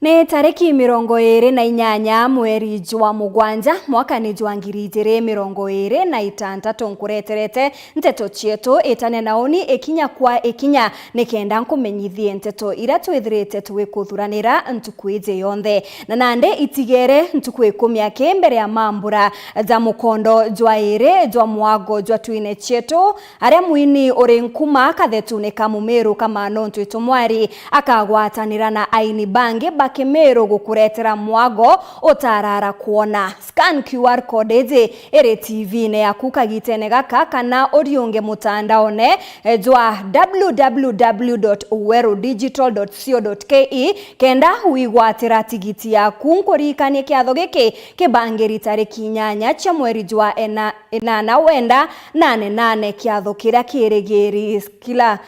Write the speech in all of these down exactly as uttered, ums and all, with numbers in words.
Ni tariki mirongo iiri na inyanya mweri jwa mugwanja, mwaka ni jwa ngiri ijiri mirongo iiri na itantatu, nkureterete nteto cietu itane na uni ikinya kwa ikinya, nikenda nkumenyithie nteto iria twithirite twikuthuranira ntuku iji yonthe. Na nandi itigere ntuku ikumi aki mbere ya mambura ja mukondo jwa iiri jwa mwago jwa twine cietu, aria mwini uri nkuma kathetune ka Mumiru ka Manontu Itumwari akagwatanira na aini bangi ba Kimiru gukuretera mwago utarara kwona. Scan Q R code iji iri T V-ine yaku kagitene gaka, kana uriunge mutandaone, eh, jwa w w w dot uweru digital dot co dot k e, kenda wigwatira tigiti yaku. Nkuririkanie kiatho giki kibangiri tariki inyanya cia mweri jwa ena-, inana wenda nane nane, kiatho kiria kirigiri kila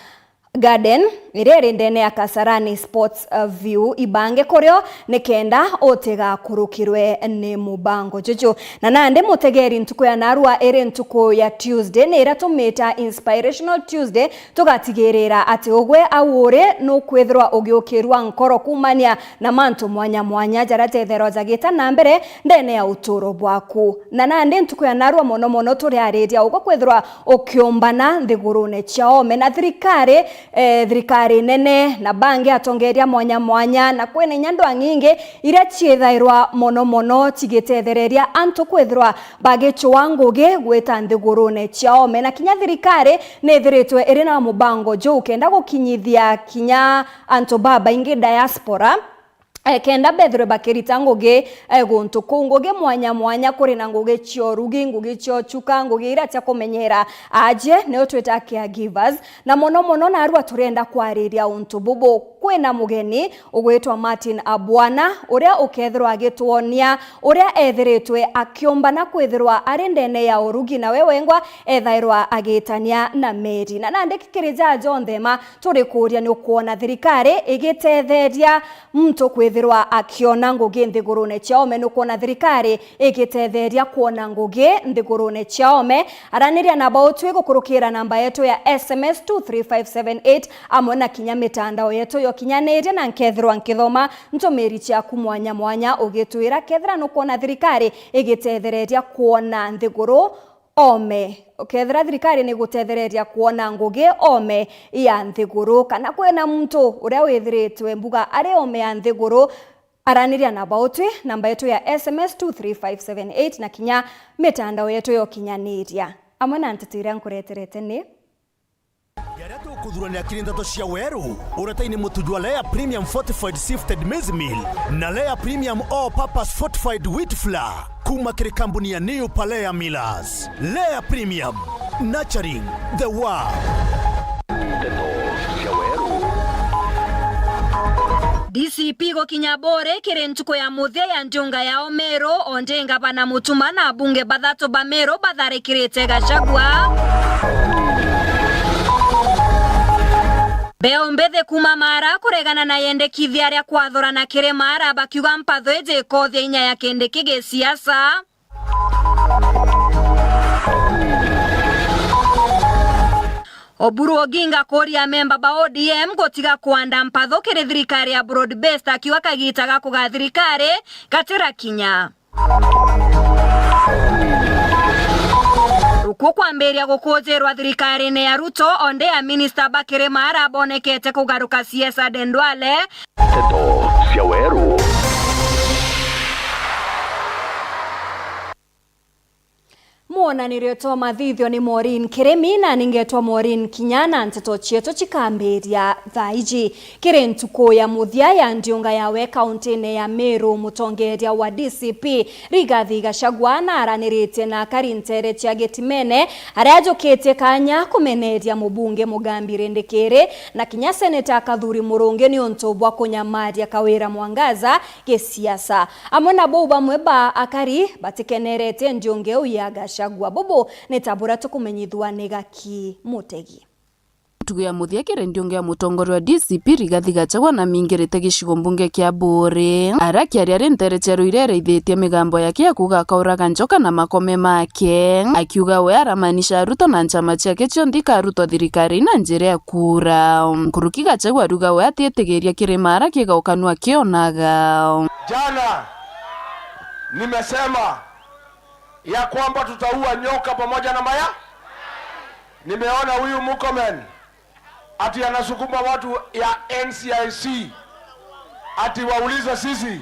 Garden, iria iri ndene ya Kasarani Sports, uh, View, ibange kurio nikenda utigakurukirwe ni mubango juju. Na nandi mutegeri, ntuku ya narua iri ntuku ya Tuesday, ni iria tumita Inspirational Tuesday, tugatigirira ati ugwe au uri nukwithirwa ugiukirua nkoro kumania na mantu mwanya mwanya jaria jethairwa jagita na mbere ndene ya uturo bwaku. Na nandi ntuku ya narua mono mono turiariria ugwe kwithirwa ukiumbana nthigurune cia oome na thirikari, eh, thirikari nene na bangi atongeria mwanya mwanya, na kwina inya ndwang'i ingi iria ciithairwa mono mono cigitethereria antu kwithirwa bagicua ngugi gwita nthigurune cia oome. Na kinya thirikari niithiritwe iri na mubango juu kenda gukinyithia kinya antu babaingi diaspora, eh, kenda bethirwe bakirita ngugi, eh, guntu kuu, ngugi mwanya mwanya. Kuri na ngugi cia urugi, ngugi cia uchuka, ngugi iria cia kumenyera aajie, nio twita caregivers. Na mono mono narua turenda kwariria untu bubu. Kwina mugeni ugwitwa Martin Abwana, uria ukethirwa agitwonia uria ethiritwe akiumbana kwithirwa ari ndene ya urugi, na we wengwa ethairwa agitania na meri. Na nandi kiri jaa jonthe ma, turikuuria ni ukwona thirikari igitetheria muntu kwithirwa akiona ngugi nthigurune cia oome? Nukwona thirikari igitetheria kwona ngugi nthigurune cia oome? Araniria na bautwi gukurukira namba yetu ya S M S two three five seven eight, amwe na kinya mitandao yetu yokinyaniria, na nkethirwa nkithoma ntumiri ciaku mwanya mwanya ugitwira kethira nukwona thirikari igitethereria kwona nthiguru oome. Kethira thirikari ni gutethereria kwona ngugi oome ya nthiguru, kana kwina muntu uria withiritwe mbuga ari oome ya nthiguru, araniria na bautwi namba yetu ya S M S two three five seven eight na kinya mitandao yetu ya ukinyaniria. Amwe na nteto iria nkureterete ni Jaria tukuthurania kiri nteto cia weru, uretaini mutu jwa Lea Premium Fortified Sifted Maize Meal na Lea Premium All Purpose Fortified Wheat Flour kuma kiri kambuni ya New Palea Millers. Lea Premium, nurturing the world. Nteto cia weru. D C P gukinya Buri kiri ntuku ya muthia ya ndiunga yao Meru, ondi ngavana Mutuma na abunge bathatu ba Meru batharikirite Gachagua. Mbeu mbithi kuma Mara kuregana na yendekithia ria kwathurana kiri Mara, bakiuga mpatho iji ikothia inya ya Kindiki gisiasa. Oburu Oginga kuria memba ba O D M gutiga kwanda mpatho kiri thirikari ya broad based, akiuga kagita ga kuga thirikari gatirakinya. Ruku kwambiria gukujirwa thirikarine ya Ruto, ondi a minista bakiri Mara bonekete kugaruka C S Aden Duale. Nteto cia weru. Mwonanirio twa mathithio ni Maureen Kirimi, na ningetwa Maureen Kinya, na nteto cietu cikambiria thaa iji. Kiri ntuku ya muthia ya ndiunga yawe kauntine ya Meru, mutongeria wa D C P Rigathi Gachagua naranirite na akari ntere cia Gitimene, aria ajukitie kanya kumeneria mubunge Mugambi Rindikiri na kinya seneta Kathuri Murungi niuntu bwa kunyamaria Kawira Mwangaza gisiasa. Amwe na bau bamwe ba akari batikenerete ndiunga iu ya Gachagua. Bubu ni ta buria tukumenyithua ni Gaki Mutegi. Ntuku ya muthia kiri ndiungi ya mutongoria wa D C P Rigathi Gachagua namingirite gicigo mbunge kia Buuri. Arakiaria ari nteere cia Ruiri araithitie migambo yake ya kuuga akauraga njoka na makome make, akiuga we aramaanisha Ruto na nchama ciake cionthe ikarutwa thirikari na njira ya kuura. Nkuruki Gachagua ariuga we atiitigiria kirima ara kigaukanua kionaga. Jana nimesema ya kwamba tutaua nyoka pamoja na maya. Nimeona huyu Murkomen ati anasukuma watu ya N C I C ati waulize sisi,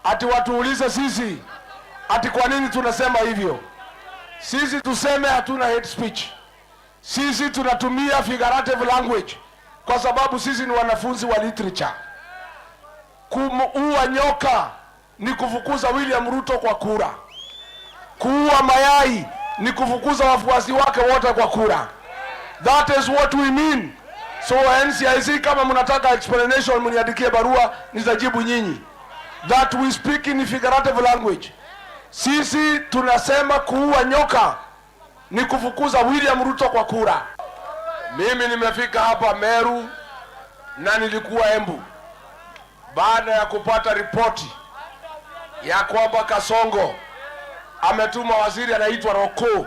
ati watuulize sisi ati kwa nini tunasema hivyo. Sisi tuseme hatuna hate speech. Sisi tunatumia figurative language kwa sababu sisi ni wanafunzi wa literature. Kumuua nyoka ni kufukuza William Ruto kwa kura. Kuua mayai ni kufukuza wafuasi wake wote kwa kura. That is what we mean. So N C I C, kama mnataka explanation, mniandikie barua, nitajibu nyinyi. That we speak in figurative language. Sisi tunasema kuua nyoka ni kufukuza William Ruto kwa kura. Mimi nimefika hapa Meru na nilikuwa Embu baada ya kupata ripoti ya kwamba Kasongo ametuma waziri anaitwa Roko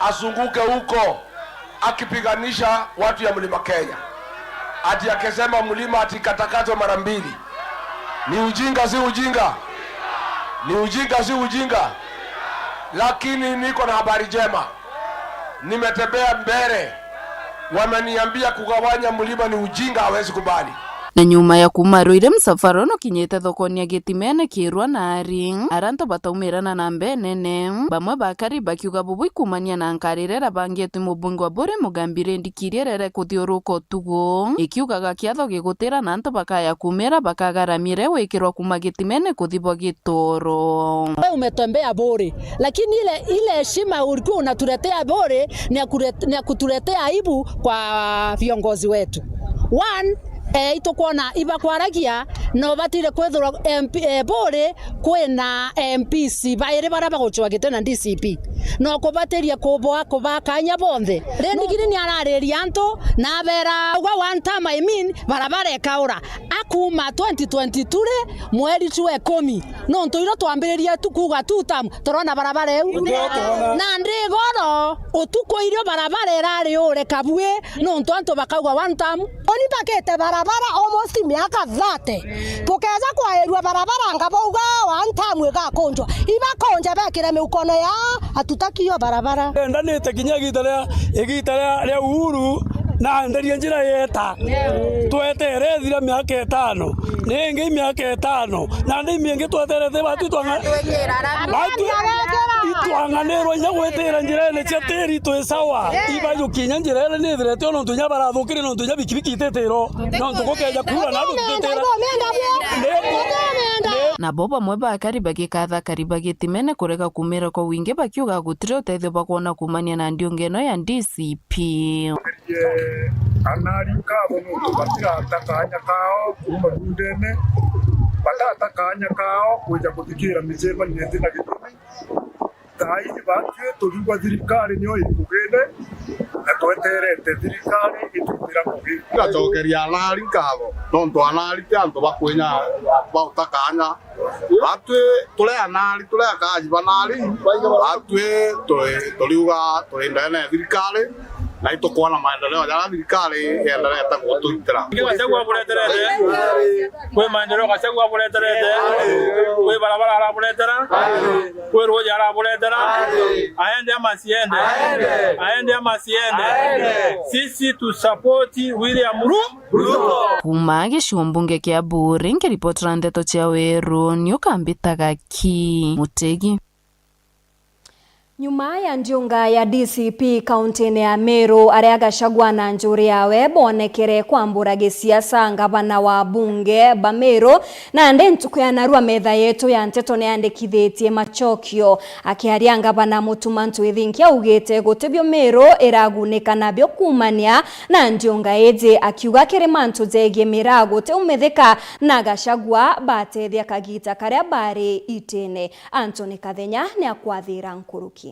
azunguke huko akipiganisha watu ya Mlima Kenya, ati akisema mlima ati katakatwe mara mbili. Ni ujinga, si ujinga? Ni ujinga, si ujinga? Lakini niko na habari njema. Nimetembea mbele. Wameniambia kugawanya mlima ni ujinga, hawezi kubali. Na nyuma ya kuuma Ruiri, msafara uno kinyite thokoni ya Gitimene kirwa nari. Ara antu bataumirana na mbee nene. Bamwe bakari bakiuga bubui kumania na nkarire ira bangitwe mubunge wa Buuri Mugambi Rendi Kiria rere kuthiuruka utuku. Ikiugaga kiatho gigutira na antu bakaya kumira bakagaramire wikirwa kuma Gitimene kuthibwa Gitoro. Wewe umetembea Buuri, lakini ile, ile heshima ulikuwa unatuletea Buuri ni ya kulet-, ni ya kutuletea aibu kwa viongozi wetu. One, eh, itukwona ibakwaragia no batire kwithirwa M P, eh, Buuri kwina M Ps bairi baria bagucwa giti na D C P. No kubatiria kuboa kuba kanya bonthe. Rendi Kiria ni arariria antu na abera, "Ugwa one term, I mean, barabara ikaura." Akuma twenty twenty-two ri, mweri jwa ikumi, nontu irio twambiririe tu kuuga two term, turona barabara iu. Nandi igoro, utuku irio barabara irari ure kabui, nontu antu bakauga one term. Uni bakite barabara almost miaka thirty. Bukeja kwairua barabara anga bauga one term igakunjwa. Ibakunja bekire miukono ya hatutaki hiyo barabara. Endanite kinya igita ria, igita ria, ria Uhuru, na nderie njira yeta. Twetere ithira miaka itano. Ni ingi miaka itano. Na ndi mingi tweterete batu itwanga-, batu itwanganirwa inya gwitira njirene cia tiri twi sawa. Ibajukia inya njira iria nithirete o nontu inya barathukire nontu inya bikibiki ititiro. Nontu gukeja kuura na tutitira. Nabo bamwe bakari bagikatha kari bagitimene kurega kumira kwa wingi bakiuga gutiri utethio bakwona kumania na ndiungi ino ya D C P. Ye, anari nkatho nontu batirata kanya kao kuuma thundene, batata kanya kao kwija kuthikira micemanio iti na gitumi. Thaini batwi turiuga thirikari nio ikugine, na tweterete thirikari itutira ngugi. Ngacokeria anari nkatho nontu anari ti antu bakwinya bauta kanya. Batwi turi anari, turi akaji banari, batwi turi, turiuga turi ndene ya thirikari, na itukwona maendeleo jaria thirikari yenderete gutuitira. Gachagua abureterete, kwi maendeleo Gachagua abureterete, kwi barabara araburetera, kwi ruuji araburetera, aende ama asiende? Aende ama asiende? Sisi tu support William Ru- Ruto. Kuuma gicigo mbunge kia Buuri, nkiripotera ndeto cia Weru, ni ukambitaga ki Mutegi. Nyuma ya ndiunga ya D C P kauntiine ya Meru, aria Gachagua na njuri yawe boonekere kwambura gisiasa, ngavana wa bunge ba Meru, nandi ntuku ya narua metha yetu ya nteto niyandikithitie macokio. Akiaria ngavana Mutuma M'Ethingia augite gutibio Meru iragunika nabio kuumania na ndiunga iji, akiuga kiri mantu jegie miraa guti umithika na Gachagua batethia kagita karia bari itiine. Anthony Kathenya ni akwathira nkuruki.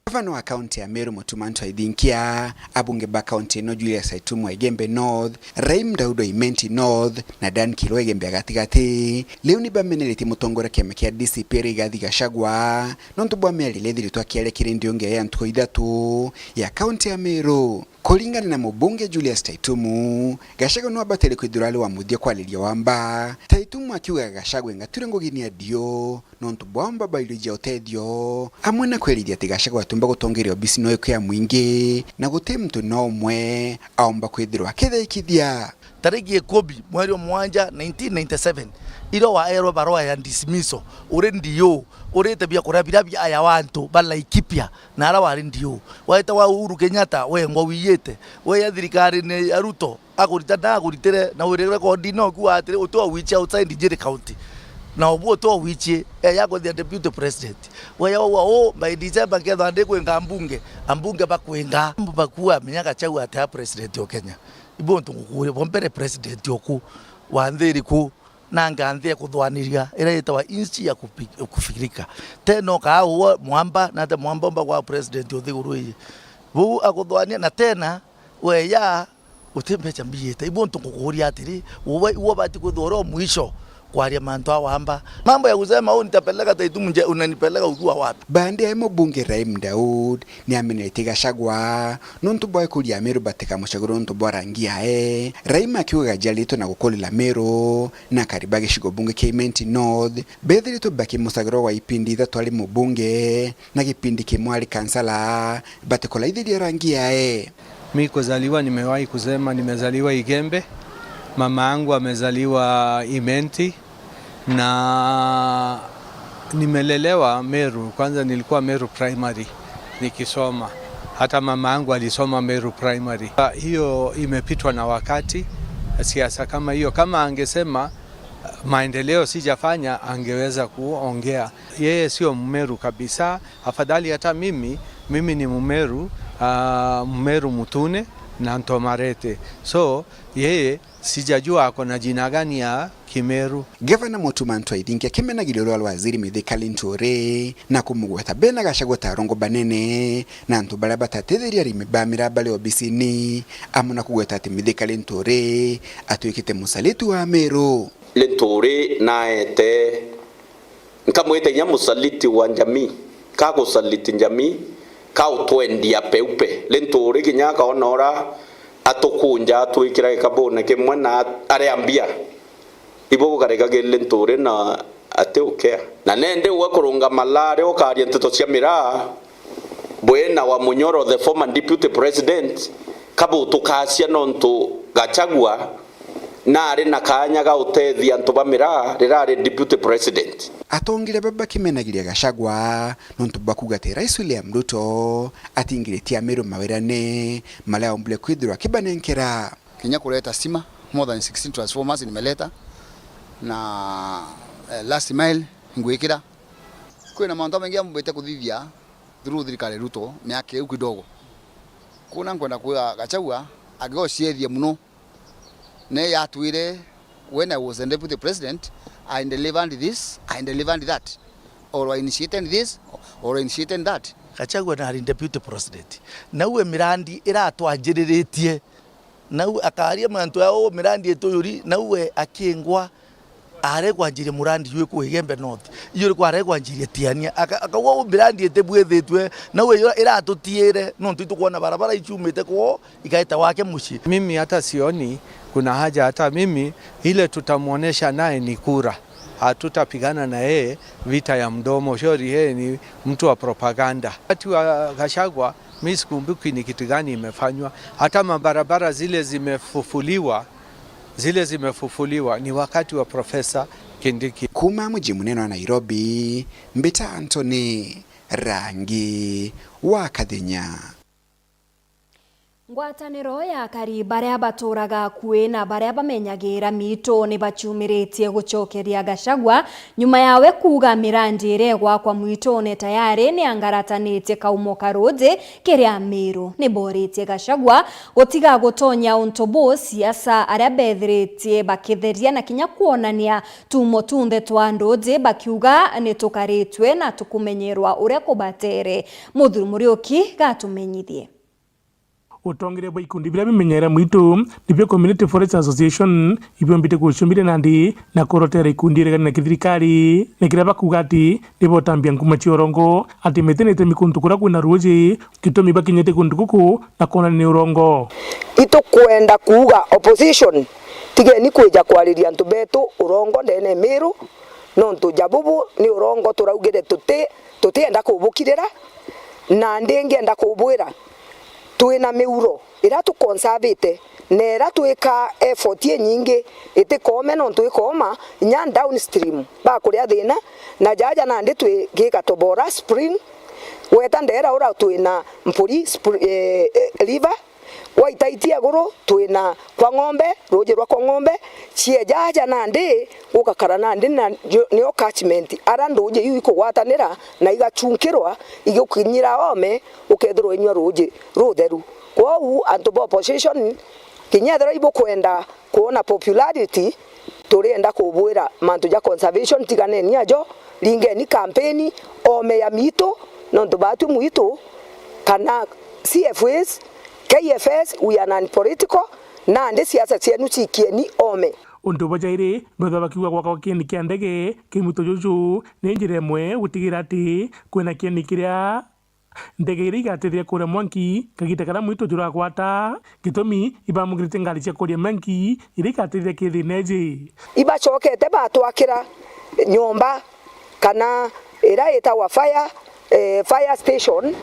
Gavana wa kaunti ya Meru Mutuma M'Ethingia, abunge ba kaunti ino Julius Aitumu wa Igembe North, Rahim Daud wa Imenti North na Dan Kirwa wa Igembe ya gatigati, riu ni bameneretie mutongoria kiama kia D C P Rigathi Gachagua nontu bwa miario iria ithiritwe akiaria kiri ndiunge ya ntuku ithatu ya kaunti ya Meru. Kuringana na mubunge Julius Taitumu, Gachagua no abatire kwithirwa ari wa muthia kwariria Wamba. Taitumu akiuga Gachagua engatwire ngugi ni adio nontu bwa Wamba bairiji ya utethio, amwe na kwerithia ati Gachagua atumba gutongeria obisi no iku ya mwingi na guti muntu no umwe aumba kwithirwa akithaikithia. Tariki ikumi mweri wa mugwanja nineteen ninety-seven, irio waerwe barua ya dismissal, uri D O, urite biakuria biria bia aya wa antu ba Laikipia, na ara wari D O. Waita wa Uhuru Kenyatta, wengwa wiyite, weya thirikarine ya Ruto, akurita na akuritire, na wiri record no kuuga atiri, uti o wichi outside Nyeri County. Na ubu uti o wichi, eya kuthia deputy president. Weya ugwa u, by December kethwa ndi kwinga mbunge, ambunge bakwinga, bakua menya Gachagua ati a president o Kenya. Ibu untu ngukuria, bo mbere president oku, wa nthi iriku, na nganthi ya kuthwaniria iria yitawa inchi ya kupi-, kufikirika. Tena ukaa uwe mwamba, na ate mwamba umba kwa president uthiguru iji. Buu akuthwania, na tena weya uti mbecha mbiyite. Ibu untu ngukuria atiri, uwe, uwe ubati kwithwa uri o mwisho kwaria mantu a wamba. Mambo ya kusema, "Oh, nitapeleka Taitumu nje," unanipeleka ukiwa wapi? Baada ya mubunge Rahim Daud ni ameneretie Gachagua nontu bwa ikuria Ameru batikamucagure nontu bwa rangi yae. Rahim akiuga ajiaritwe na gukurira Meru na akari ba gicigo bunge kia Imenti North bethiritwe bakimucagura gwa ipindi ithatu ari mubunge na gipindi kimwe ari kansala, batikuraithiria rangi yae. Mi kuzaliwa, nimewahi kusema nimezaliwa Igembe, mama yangu amezaliwa Imenti, na nimelelewa Meru. Kwanza nilikuwa Meru Primary nikisoma, hata mama yangu alisoma Meru Primary. Ah, hiyo imepitwa na wakati, siasa kama hiyo. Kama angesema, ah, maendeleo sijafanya, angeweza kuongea. Yeye sio Mmeru kabisa, afadhali hata mimi, mimi ni Mmeru, ah, Mmeru Mutune na Ntomarete. So, yeye sijajua ako na jina gani ya Kimeru. Gavana Mutuma M'Ethingia akimenagiria uria wa waziri Mithika Linturi na kumugweta bena Gachagua ta arongo banene na antu baria batatithiria arimi ba miraa bari obisini, amwe na kugweta ati Mithika Linturi atwikite musaliti wa Ameru. Linturi naete Nkamwita inya musaliti wa njamii, ka gusaliti njamii, ka utwendia peupe. Linturi kinya akaona ura atukunja atwikira gikabune kimwe na aria mbia. Ibo gukarika ki Linturi na ati ukea. Na nende uwe kurungama lari ukaria nteto cia miraa, Bwina wa Munyoro, the former deputy president, kabutukacia nontu Gachagua naari na kaanya ga utethia antu ba miraa riria ari deputy president. Atongeria baba bakimenagiria Gachagua nontu bwa kuuga ati Rais William Ruto atingiritie Ameru mawirane maria aumbire kwithirwa akibanenkera. Kinya kureta stima, more than sixteen transformers nimeleta, na, eh, last mile ngwikira. Kwina mantu jamaingi ambite kuthithia through thirikari Ruto miaka iu kidogo. Kuna nkwenda kwira Gachagua agociethie muno. Ne yatwire, "When I was the deputy president, I delivered this, I delivered that, or I initiated this, or I initiated that." Gachagua nari deputy president. Nauwe mirandi iratwanjiriritie. Nau akaria mantu ya uu mirandi ituyuri, nauwe akingwa aregwanjiria murandi jwiku Igembe North. Iyo iriku aregwanjiria Tiania. Aka-, akauga uu mirandi itibwithitwe, nauwe iyo iratutiire, nontu itukwona barabara iciumite kwoo, ikaita gwake mucii. Mimi hata sioni kuna haja, hata mimi ile tutamuonesha naye ni kura. Hatutapigana na yeye vita ya mdomo. Shauri yeye ni mtu wa propaganda. Wakati wa Gachagua, mi sikumbuki ni kitu gani imefanywa. Hata mabarabara zile zimefufuliwa, zile zimefufuliwa ni wakati wa Professor Kindiki. Kuuma muji munene wa Nairobi, mbita Anthony Rangi wa Kathinya. Ngwataniro ya akari baria baturaga akui na baria bamenyagira miitu ni baciumiritie gucokeria Gachagua nyuma yawe kuuga mirandi iria igwakwa mwitune tayari ni angaratanitie kaumo ka ruuji kiria Miru. Ni booritie Gachagua gutiga gutonya untu buu siasa aria bethiritie bakitheria na kinya kwonania tuumo tunthe twa nduuji bakiuga ni tukaritwe na tukumenyerwa uria kubatere. Muthuri Muriuki gatumenyithie. Utongeria bwa ikundi biria bimenyeera mwitu nibio Community Forest Association ibiombite gucumiria nandi na kurotera ikundi iregani na kithirikari, na kiria bakuuga ati ni botambia nkuma cia urongo, ati miti ni itemi kuntu kuria kwina ruuji, gitumi bakinyite kuntu guku na kwonania ni urongo. Itukwenda kuuga opposition, tigeni kwija kwariria antu betu urongo ndene Miru, nontu ja bubu ni urongo turaugire tuti, tutienda kubukirira, na ndi ngienda kubwira, twina miuro iria tuconservite, na iria twika effort inyingi itikome, nontu ikoma inya downstream bakuria thina, na jaja nandi twigika Tobora Spring, weta ndera ura twina Mpuri spr-, eh, eh, River, waitaitia iguru twina kwa Ng'ombe, ruuji rwa kwa Ng'ombe, cieja aja nandi gugakara nandi na nio, nio catchment, ara nduuji iu ikugwatanira na igachunkirwa, igukinyira oome, ukethirwa inyua ruuji rutheru. Kwou antu ba opposition, kinya ethirwa ibukwenda kwona popularity, turienda kubwira mantu ja conservation tiganeni ajo, ringeni kampeni, oome ya miitu, nontu baatwi mwitu, kana C F As, K F S, we are non-political, nandi siasa cienu cikieni oome. Untu bwa jairi, bethwa bakiuga gwakwa kieni kia ndege ki mwitu juju ni njira imwe gutigira ati kwina kieni kiria ndege iria igateithia kuria mwanki kagiita karia mwitu juragwata, gitumi ibamukirite ngari cia kuria mwanki iria igateithia kithina iji. Ibacokete batwakira nyomba kana iria itagwa fire, eh, fire station,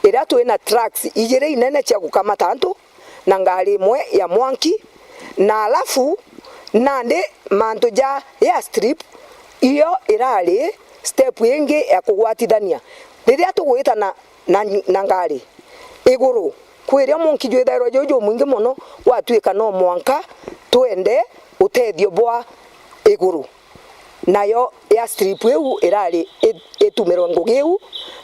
iria twina trucks ijiri inene cia gukamata antu, na ngari imwe ya mwanki, na alafu nandi mantu ja airstrip, iyo irari step ingi ya kugwatithania. Riria tugwita na, na, na ngari iguru, kwiria mwanki jwithairwa juu jumwingi mono, gwatwika no mwanka twende utethio bwa iguru. Nayo airstrip iu irari i-, itumirwe ngugi iu,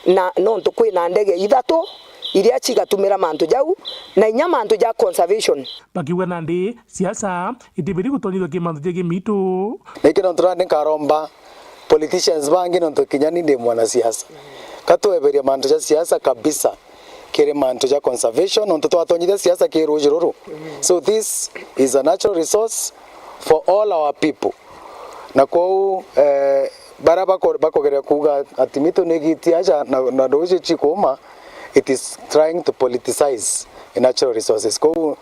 na nontu kwina ndege ithatu iria cigatumira mantu jau, na inya mantu ja conservation. Bakiuga nandi siasa itibiri gutonyithua ki mantu jegii miitu. Niki nontu nandi nkaromba politicians bangi, nontu kinya ni ndi mwanasiasa, ka tweberia mantu ja siasa kabisa kiri mantu ja conservation, nontu twatonyithia siasa ki ruuji ruru. So this is a natural resource for all our people. Na kwou, eh, baria bako-, bakogeria kuuga ati miitu ni igiti aja na, na nduuji cikuuma, it is trying to politicize the natural resources. Kwou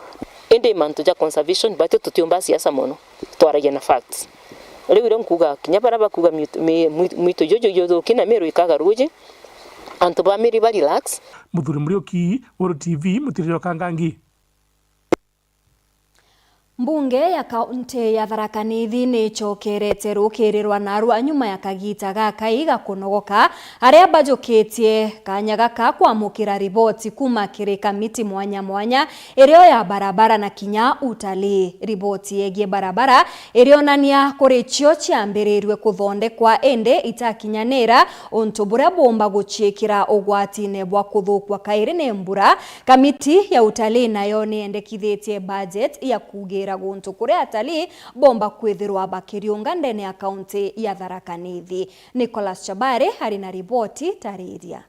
indi mantu ja conservation, batu tutiumba siasa mono, twaragia na facts. Riu irio nkuuga, kinya baria bakuuga miitu, mi-, mwi-, mwitu juju juthuki na Miru ikaga ruuji, antu ba Miru ba relax. Muthuri Muriuki, Weru T V, Mutiriri wa Kangangi. Mbunge ya kaunti ya Tharaka Nithi ni icokerete rukirirwa narua nyuma ya kagiita gakai ga kunogoka, aria bajukitie kanya gaka kwamukira riboti kuuma kiri kamiti mwanya mwanya irio ya barabara na kinya utalii. Riboti yegie barabara irionania kuri cio ciambirirue kuthondekwa indi itakinyanira untu buria buumba guciikira ugwatine bwa kuthukwa kairi ni mbura. Kamiti ya utalii nayo ni yendekithitie budget ya kugira guntu kuria atalii boomba kwithirwa bakiriunga ndene ya kaunti ya Tharaka Nithi. Nicholas Chabari ari na riboti tariria.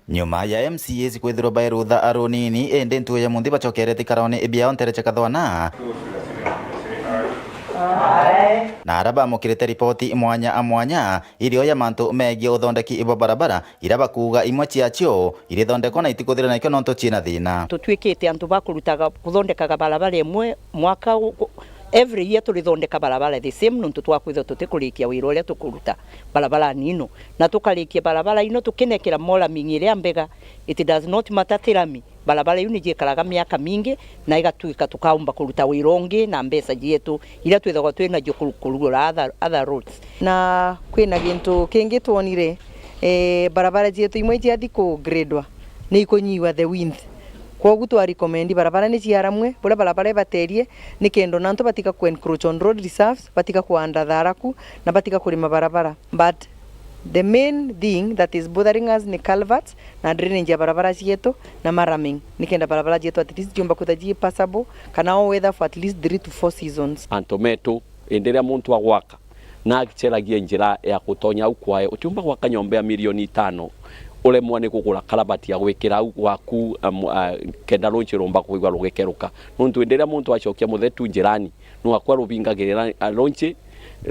Nyuma ya M C As kwithirwa bai rutha arunini, indi ntuku ya munthi bacokerete ikarone biao ntere cia Kathwana. Na ara bamukirite riboti mwanya a mwanya, irio ya mantu megie uthondeki bwa barabara, ira bakuuga imwe ciacio irithondekwa na itikuthira nakio nontu ciina thina. Tutwikite antu ba kurutaga, kuthondekaga barabara imwe mwaka u-, ku-, every year turithondeka barabara the same, nontu twakwithwa tutikurikia wira uria tukuruta barabarani ino, na tukarikia barabara ino tukinekera moraming iria mbega, it does not matter ti rami. Barabara iu ni jiikaraga miaka mingi, na igatwika tukaumba kuruta wira ungi na mbeca cietu iria twithagwa twi nacio ku-, kurugura other, other roads. Na kwina gintu kingi twonire, eh, barabara cietu imwe ciathi ku gradwa, ni ikunyiwa the width. Kwogu twa recommend barabara ni ciaramwe, buria barabara ibaterie, ni kenda ona antu batiga ku encroach on road reserves, batiga kuanda thara ku, na batiga kurima barabara. But the main thing that is bothering us ni culverts na drainage ya barabara cietu na maramming, ni kenda barabara cietu at least ciumba kwithwa ci passable, kana all weather for at least three to four seasons. Antu metu, indi riria muntu agwaka, na aceragia njira ya gutonya au kwae. Utiumba gwaka nyomba ya milioni itano, uremwa ni kugura karabati ya gwikira au gwaku, um, uh, kenda runchi rumba kwigua rugikeruka. Nuntu indi riria muntu acokia muthetu njirani, nwakwa rubingagirira, uh, runchi,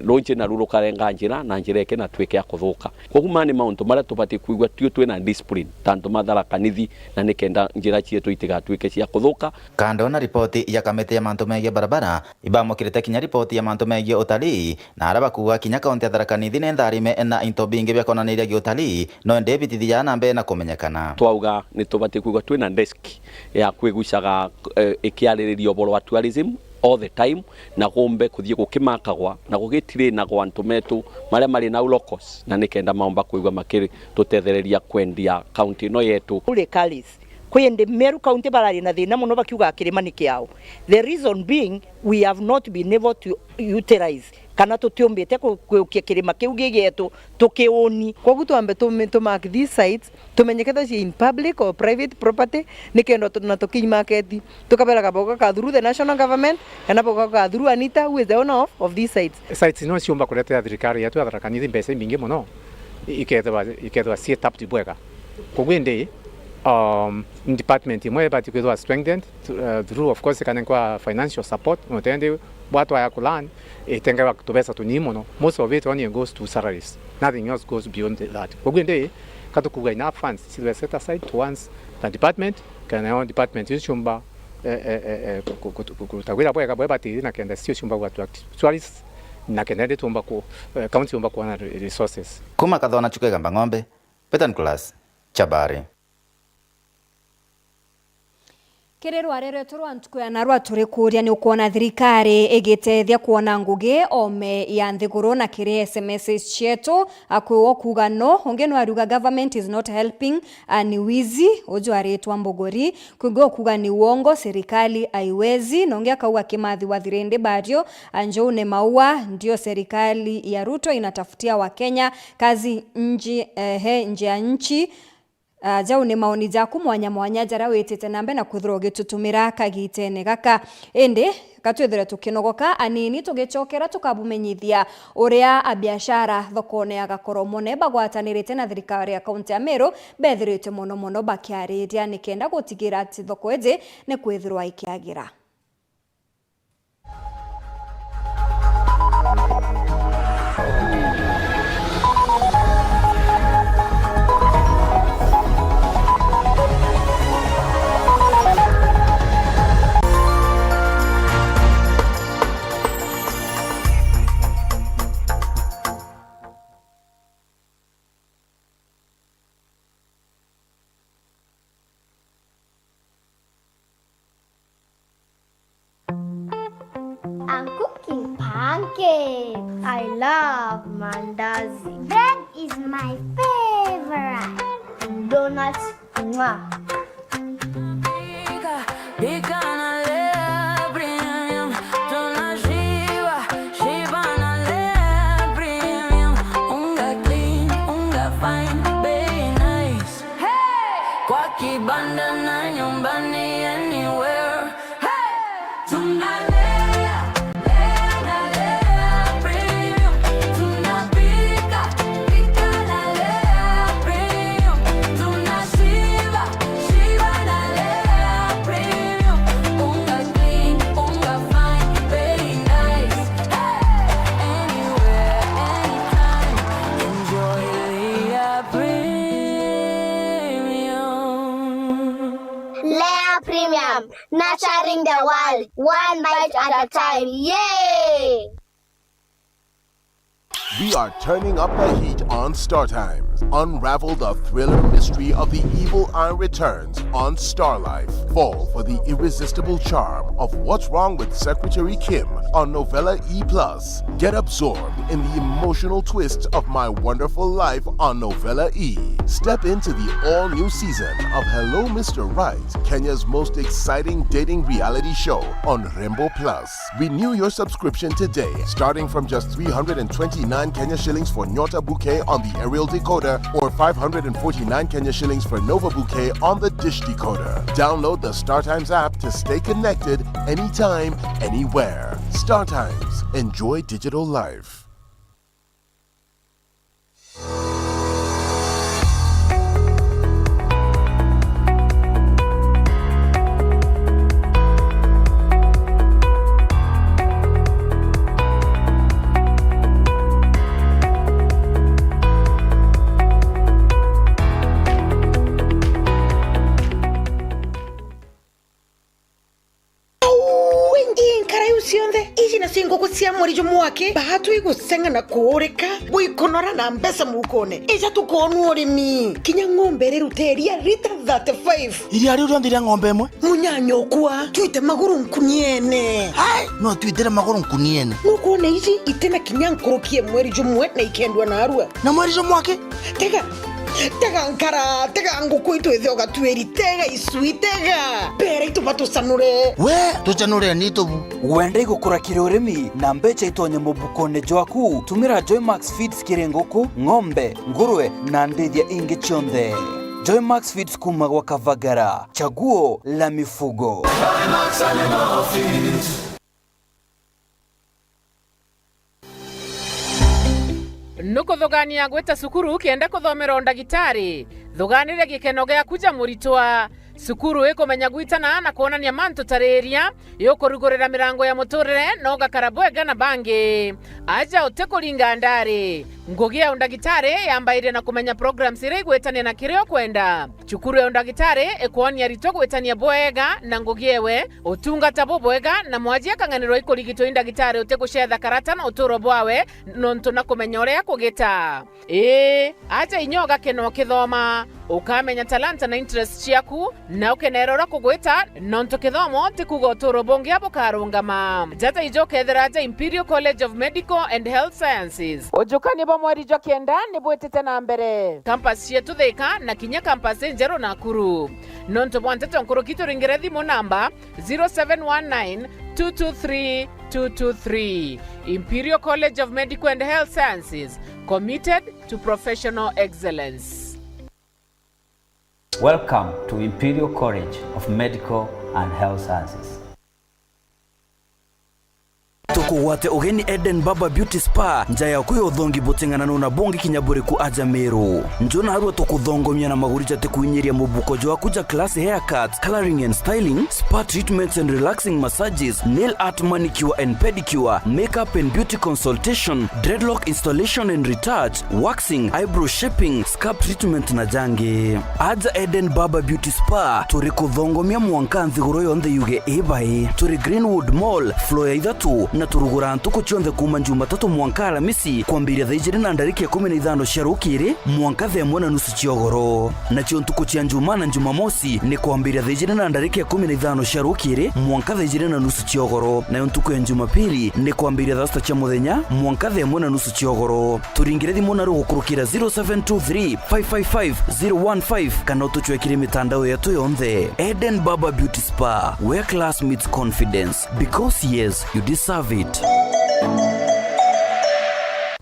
runchi naru rukarenga njira, na njira ikinatuike ya kuthuka. Koguo maya ni mauntu maria tubati kwigua tio twina discipline, ta antu ma Tharaka Nithi, na ni kenda njira cietu itigatwike cia kuthuka. Kando na ripoti ya kamiti ya mantu megie barabara, ibamukirite kinya ripoti ya mantu megie utalii, na aria bakuuga kinya kaunti ya Tharaka Nithi ni ntharime na into bingi bia kwonaniria giutalii, no indi bitithia na mbere na kumenyekana. Twauga ni tubati kwigua twina desk ya kwigucaga, eh, ikiaririria uboro wa tourism all the time, na gumbe kuthii gukimakagwa na gugitirainagwa antu metu maria mari nau locals, na ni kenda maumba kwigua makitutethereria kwendia kaunti ino yetu. Kuri Kalis, kwi indi Meru County barari na thina mono bakiugaga kirima ni kiao. The reason being, we have not been able to utilize, kana tutiumbite ku-, kuukia kirima kiu gi gietu tukiuni. Kwogu twambe tu-, tu mark these sites, tumenye kethira ci in public or private property, ni kenda tu-, na tukiimarket, tukabera kabauga ka through the national government, kana bauga ka through Anita, who is the owner of, of these sites. Sites no ciumba kuretera thirikari yetu ya Tharaka Nithi mbeca imbingi mono, i-, ikethirwa, ikethirwa cii tapped bwega. Koguo indi, um, department imwe ibati kwithirwa strengthened, th-, uh, through, of course, ikanenkwa financial support, no tendi bwatwaya ku learn, itengawa tubeca tunini mono. Most of it only goes to salaries. Nothing else goes beyond that. Koguo indi, katukuga enough funds cithirwe set aside towards the department, kana nayo department iu ciumba, eh, eh, eh, eh, ku-, ku-, ku-, kuruta wira bwega bwe batiri na kenda cio ciumba ku attract tourists, na kenda indi tuumba ku, eh, county yumba kuona re-, resources. Kuma Kathona Chuka Igamba Ng'ombe, Peter Nicholas, Chabari. Kiri rware rwetu rwa ntuku ya narua, turi kuuria ni ukwona thirikari igitethia kwona ngugi ome ya nthiguru na kiri S M Ss cietu? Akwiwa kuuga no, ungi no ariuga government is not helping, a, ni wizi, uju aritwa Mbuguri. Kwingi ukuuga ni uongo, serikali haiwezi, na ungi akauga Kimathi wa Thirindi Bario, a, Njuu ni maua, ndio serikali ya Ruto inatafutia Wakenya kazi nje, ehe, nje ya nchi. Ah, jau ni maoni jaku mwanya mwanya jaria witite na mbere na kwithirwa ugitutumira kagitene gaka. Indi, ka twithire tukinogoka anini, tugicokera tukabumenyithia uria abiashara thokone ya Gakoromone bagwatanirite na thirikari ya kaunti ya Meru bethirite mono mono bakiariria nikenda gutigira ati thoko iji ni kwithirwa ikiagira. I'm cooking pancakes. I love mandazi. Bread is my favorite. Donuts, mwah. Pika, pika na Lea Premium. Tunashiba, shiba na Lea Premium. Unga clean, unga fine, bei nice. Kwa kibanda na nyumbani, anywhere. Hey! Tunalea, lea na Lea Premium. Tunapika, pika na Lea Premium. Tunashiba, shiba na Lea Premium. Unga clean, unga fine, very nice. Hey! Anywhere, anytime. Enjoy Lea Premium. Lea Premium, nurturing the world, one bite at a time. Yay! We are turning up the heat on Star Times. Unravel the thriller mystery of the evil eye returns on Star Life. Fall for the irresistible charm of What's Wrong with Secretary Kim on Novella E plus. Get absorbed in the emotional twists of My Wonderful Life on Novella E. Step into the all-new season of Hello Mister Right, Kenya's most exciting dating reality show on Rembo Plus. Renew your subscription today, starting from just three hundred and twenty-nine Kenya shillings for Nyota Bouquet on the aerial decoder or five hundred and forty-nine Kenya shillings for Nova Bouquet on the dish decoder. Download the StarTimes app to stay connected anytime, anywhere. StarTimes. Enjoy digital life. Au, ingi nkara iu cionthe, iji nacio nguku cia mweri jumwe aki, baatwi guseng'a na kuurika, bwikunora na mbeca mukone. Ija tukoonua urimi. Kinya ng'ombe iriruta iria lita thirty-five. Iria riu rionthe ria ng'ombe imwe? Munyanyokwa, twite maguru nkuniene. Hai, no twitire maguru nkuniene. Nukwona iji itina kinya nkuruki ya mweri jumwe na ikendwa narua. Na mweri jumwe aki? Tega, tega nkara, tega nguku itu ithe ugatuiri, tega icui, tega. Bera itu batucanure. We, tucanure ni tubu. Wenda igukura kiri urimi na mbeca itonye mubukone jwaku? Tumira Joymax Feeds kiri nguku, ng'ombe, ngurwe na ndithia ingi cionthe. Joymax Feeds kuma gwa Kavagara, chaguo la mifugo. Nukuthugania gwita cukuru kenda kuthomera undagitari? Thuganire gikeno giaku ja muritwa. Cukuru ikumenya gwitana na kwonania mantu tariria, iukurugurira mirango ya muturire na ugakara bwega na bangi. Aja utikuringa ndari. Ngugi ya undagitari yambairia na kumenya programs iria igwitania na kiria ukwenda. Cukuru ya undagitari ikwonia aritwa gwitania bwega na ngugi ewe, utungata bubwega, na mwaji akang'anirwa ikurigitwa i ndagitari utigucetha karata na uturo bwawe, nontu na kumenya uria kugita. Ii, aja inya ugakena ukithoma, ukamenya talanta na interest ciaku, na ukenera uria kugwita, nontu kithomo ti kuuga uturo bungi bukarungama. Jata ijo ukethira aja Imperial College of Medical and Health Sciences. Ujukani bwa mweri jwa kenda ni bwitite na mbere. Campus cietu Thika na kinya campus injeru Nakuru. Nontu bwa nteto nkuruki turingire thimu namba zero seven one nine two two three two two three. Imperial College of Medical and Health Sciences, committed to professional excellence. Welcome to Imperial College of Medical and Health Sciences. Tukugwate ugeni Eden Barber Beauty Spa, nja yaku ya uthongi buting'ananu na bungi kinya buriku aja Meru. Nju narua tukuthongomia na maguri jatikuinyiria mubuko jwaku ja class haircuts, colouring and styling, spa treatments and relaxing massages, nail art, manicure and pedicure, makeup and beauty consultation, dreadlock installation and retouch, waxing, eyebrow shaping, scalp treatment na jangi. Aja Eden Barber Beauty Spa, turi kuthongomia mwanka nthiguru yonthe yuge i bai. Turi Greenwood Mall, floor ya ithatu, na turuguraa ntuku cionthe kuuma Jumatatu mwanka Aramisi, kwambiria thaa ijiri na ndarika ikumi na ithano cia rukiri mwanka thaa imwe na nusu cia ugoro. Nacio ntuku cia Njumaa na Njumamosi ni kwambiria thaa ijiri na ndarika ikumi na ithano cia rukiri mwanka thaa ijiri na nusu cia ugoro, nayo ntuku ya Njumapili ni kwambiria thaa sita cia muthenya mwanka thaa imwe na nusu cia ugoro. Turingire thimu naru gukurukira zero seven two three, five five five, zero one five kana utucwekire mitandao yetu yonthe. Eden Barber Beauty Spa, where class meets confidence. Because yes, you deserve it.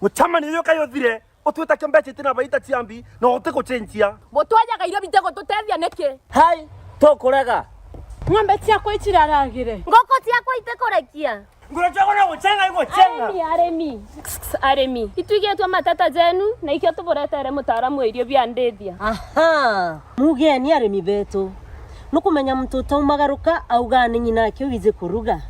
Gucama ni yo kayo thire, utwita kia mbeca itina baita ciambi, na uti gucenjia. Mutwajaga irio bitegututethia niki? Hai, tukurega. Ng'ombe ciakwa iciraragire. Ngoko ciakwa itikurekia. Ngura ciakwa no gucenga igucenga. Arimi, arimi. Arimi. Itwigitwe mateta jenu, na ikio tuburetere mutaaramu wa irio bia ndithia. Aha. Mugeni arimi betu. Nukumenya muntu utaumagaruka auga ni ng'ina ake wiji kuruga.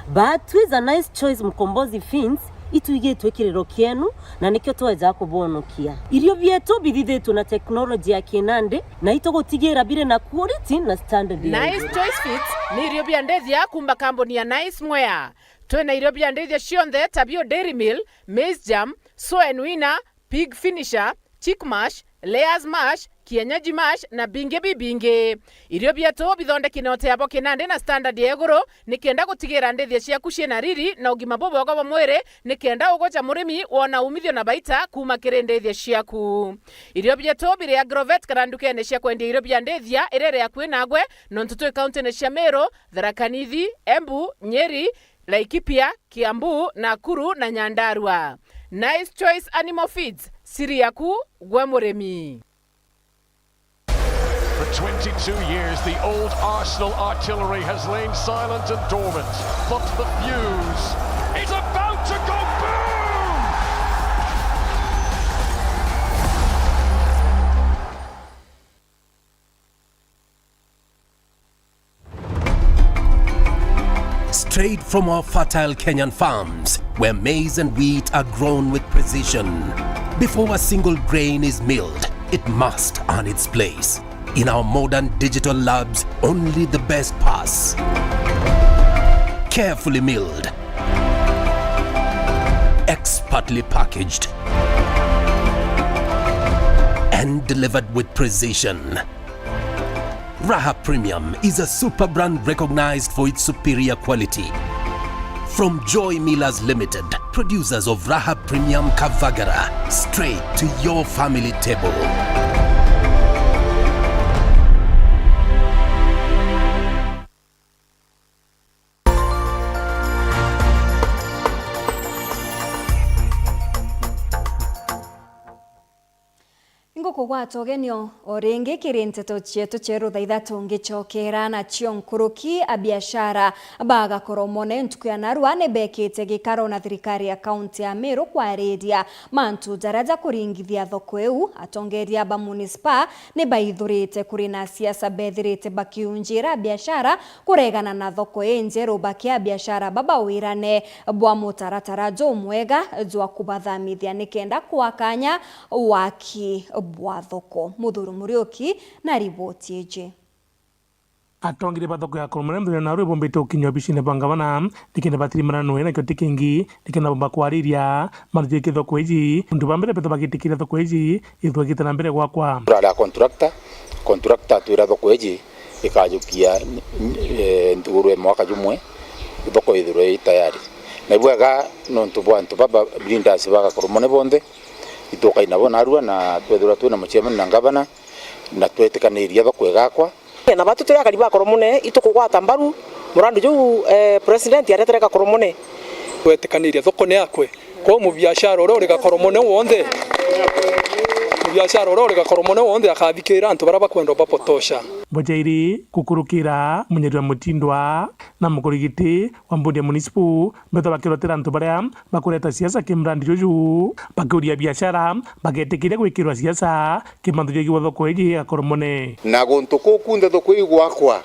But with a nice choice Mkombozi Feeds, itwigitwe kiriro kienu, na nikio tweja kubonokia. Irio bietu bithithitwe na teknoloji ya kinandi, na itugutigira biri na quality na standard ya iguru. Nice Choice Feeds ni irio bia ndithia kuuma kambuni ya Nice Mwea. Twina irio bia ndithia cionthe ta bio Dairy Meal, Maize Germ, Soen Winner, pig finisher, chick mash, layers mash, kienyeji mash na bingi bibingi. Irio bietu bithondeki na uteabo kinandi na standard ya iguru, nikenda gutigira ndithia ciaku ciina riri na ugima bubwega bwa mwiri, nikenda ugoca murimi wona umithio na baita kuuma kiri ndithia ciaku. Irio bietu biri Agrovet kana ndukene cia kwendia irio bia ndithia iria iri akui nagwe, nontu twi kauntine cia Meru, Tharaka Nithi, Embu, Nyeri, Laikipia, Kiambu, Nakuru na Nyandarua. Nice Choice Animal Feeds, siri yaku gwe murimi. For twenty-two years, the old Arsenal artillery has lain silent and dormant, but the fuse is about to go boom! Straight from our fertile Kenyan farms, where maize and wheat are grown with precision. Before a single grain is milled, it must earn its place. In our modern digital labs, only the best pass. Carefully milled, expertly packaged, and delivered with precision. Raha Premium is a super brand recognized for its superior quality. From Joy Millers Limited, producers of Raha Premium Kavagara, straight to your family table. Ingukugwata ugenio o ringi kiri nteto cietu cieru thaa ithatu ngicokera nacio nkuruki. Abiashara ba Gakoromone ntuku ya narua ni bekite gikaro na thirikari ya kaunti ya Meru kwariria mantu jaria ja kuringithia thoko iu. Atongeria ba munisipa ni baithurite kuri na siasa bethirite bakiunjira biashara kuregana na thoko injeru, bakia biashara baba wirane bwa mutaratara jumwega jwa kubathamithia nikenda kwakanya waki bwa thoko. Muthuri Muriuki na riboti iji. Atongeria ba thoko ya Gakoromone nthoni ya Narua ibombite ukinyia obisine bwa ngavana nikenda batirimana noe, nakio ti kingi nikenda bomba kwariria mantu jegie thoko iji. Untu ba mbere betha bagitikiria thoko iji ithwekite na mbere gwakwa. Turari a contractor, contractor atwira thoko iji ikajukia, eh, nthiguru ya mwaka jumwe, thoko ithirwe i tayari. Na ibwega nontu bwa antu baba, leaders ba Gakoromone bonthe, itukai nabo narua na twethirwa twina muchairman na ngavana, na twetikaniria thoko igakwa. Na batu turi akari ba Gakoromone, itukugwata mbaru murandi juu, eh, president aretere Gakoromone. Twetikaniria thoko ni yakwe. Kwou mubiashara uria uri Gakoromone wonthe, mubiashara uria uri Gakoromone wonthe akathikira antu baria bakwenda ubapotosha. Bojairi gukurukira Munyarua Mutindwa na mukurigiti wa mbundi ya munisipu, mbetha bakirotera antu baria bakureta siasa kimrandi juju, bakiuria biashara, bagetikiria gwikirwa siasa kimantu jegie thoko iji ya Gakoromone. Na guntu kuu kunthe thoko igwakwa,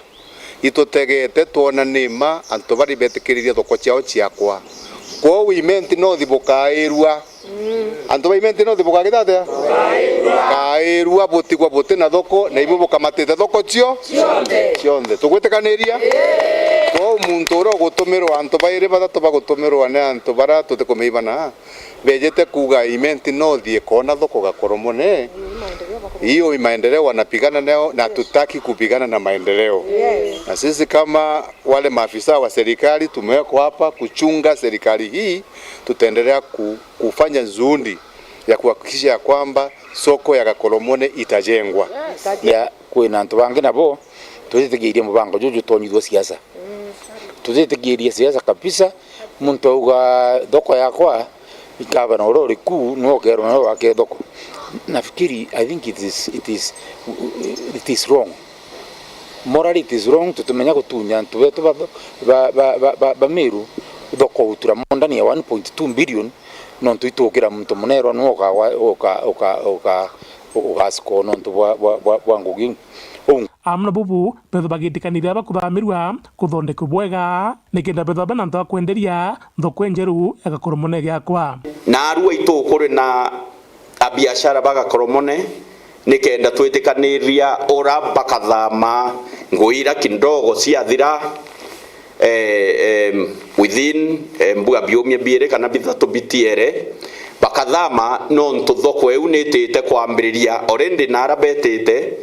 itutegete twona ni mma antu baria betikiririe thoko ciao ciakwa. Kwou Imenti North bukairua. Antu ba Imenti North bukagita atia? Bukairua butigwa buti na thoko, na ibu bukamatite thoko cio cionthe. Tugwitikaniria? Kwou muntu uria ugutumirwa, antu bairi bathatu bagutumirwa ni antu baria tutikumeibana. Bejete kuuga Imenti North ikoona thoko Gakoromone. Hiyo ni maendeleo wanapigana nayo, na hatutaki kupigana na maendeleo. Na sisi kama wale maafisa wa serikali tumewekwa hapa kuchunga serikali hii, tutaendelea ku-, kufanya juhudi ya kuhakikisha ya kwamba soko ya Gakoromone itajengwa. Ya, kwina antu bangi nabo tutitikiirie mubango juju jutonyithua siasa. Tutitikiirie siasa kabisa. Muntu auga thoko yakwa, gavana uria uri ku niwe ukerwa nawe wake thoko. Nafikiri, I think it is, it is, it is wrong. Morally it is wrong, tutimenya gutunya antu betu ba, ba, ba Meru thoko gutura mo ndani ya one point two billion, nontu itukira muntu munerwa niwe uka-, uka-, uka-, uka-, ugascore nontu bwa, bwa, bwa, bwa ngugi iu. Uu. Amwe na bubu, bethwa bagitikaniria bakuthamirua kuthondekwa bwega, nikenda bethwa bena antu a kwenderia thoko injeru ya Gakoromone giakwa. Naarua itu kuri na abiashara ba Gakoromone, nikenda twitikaniria ura bakathama ngugi ira kidogo ciathira, eh, em, within, eh, mbua biumia biiri kana bithatu bitiere, Bakathama nontu thoko iu nitite kwambiriria already, na ara betite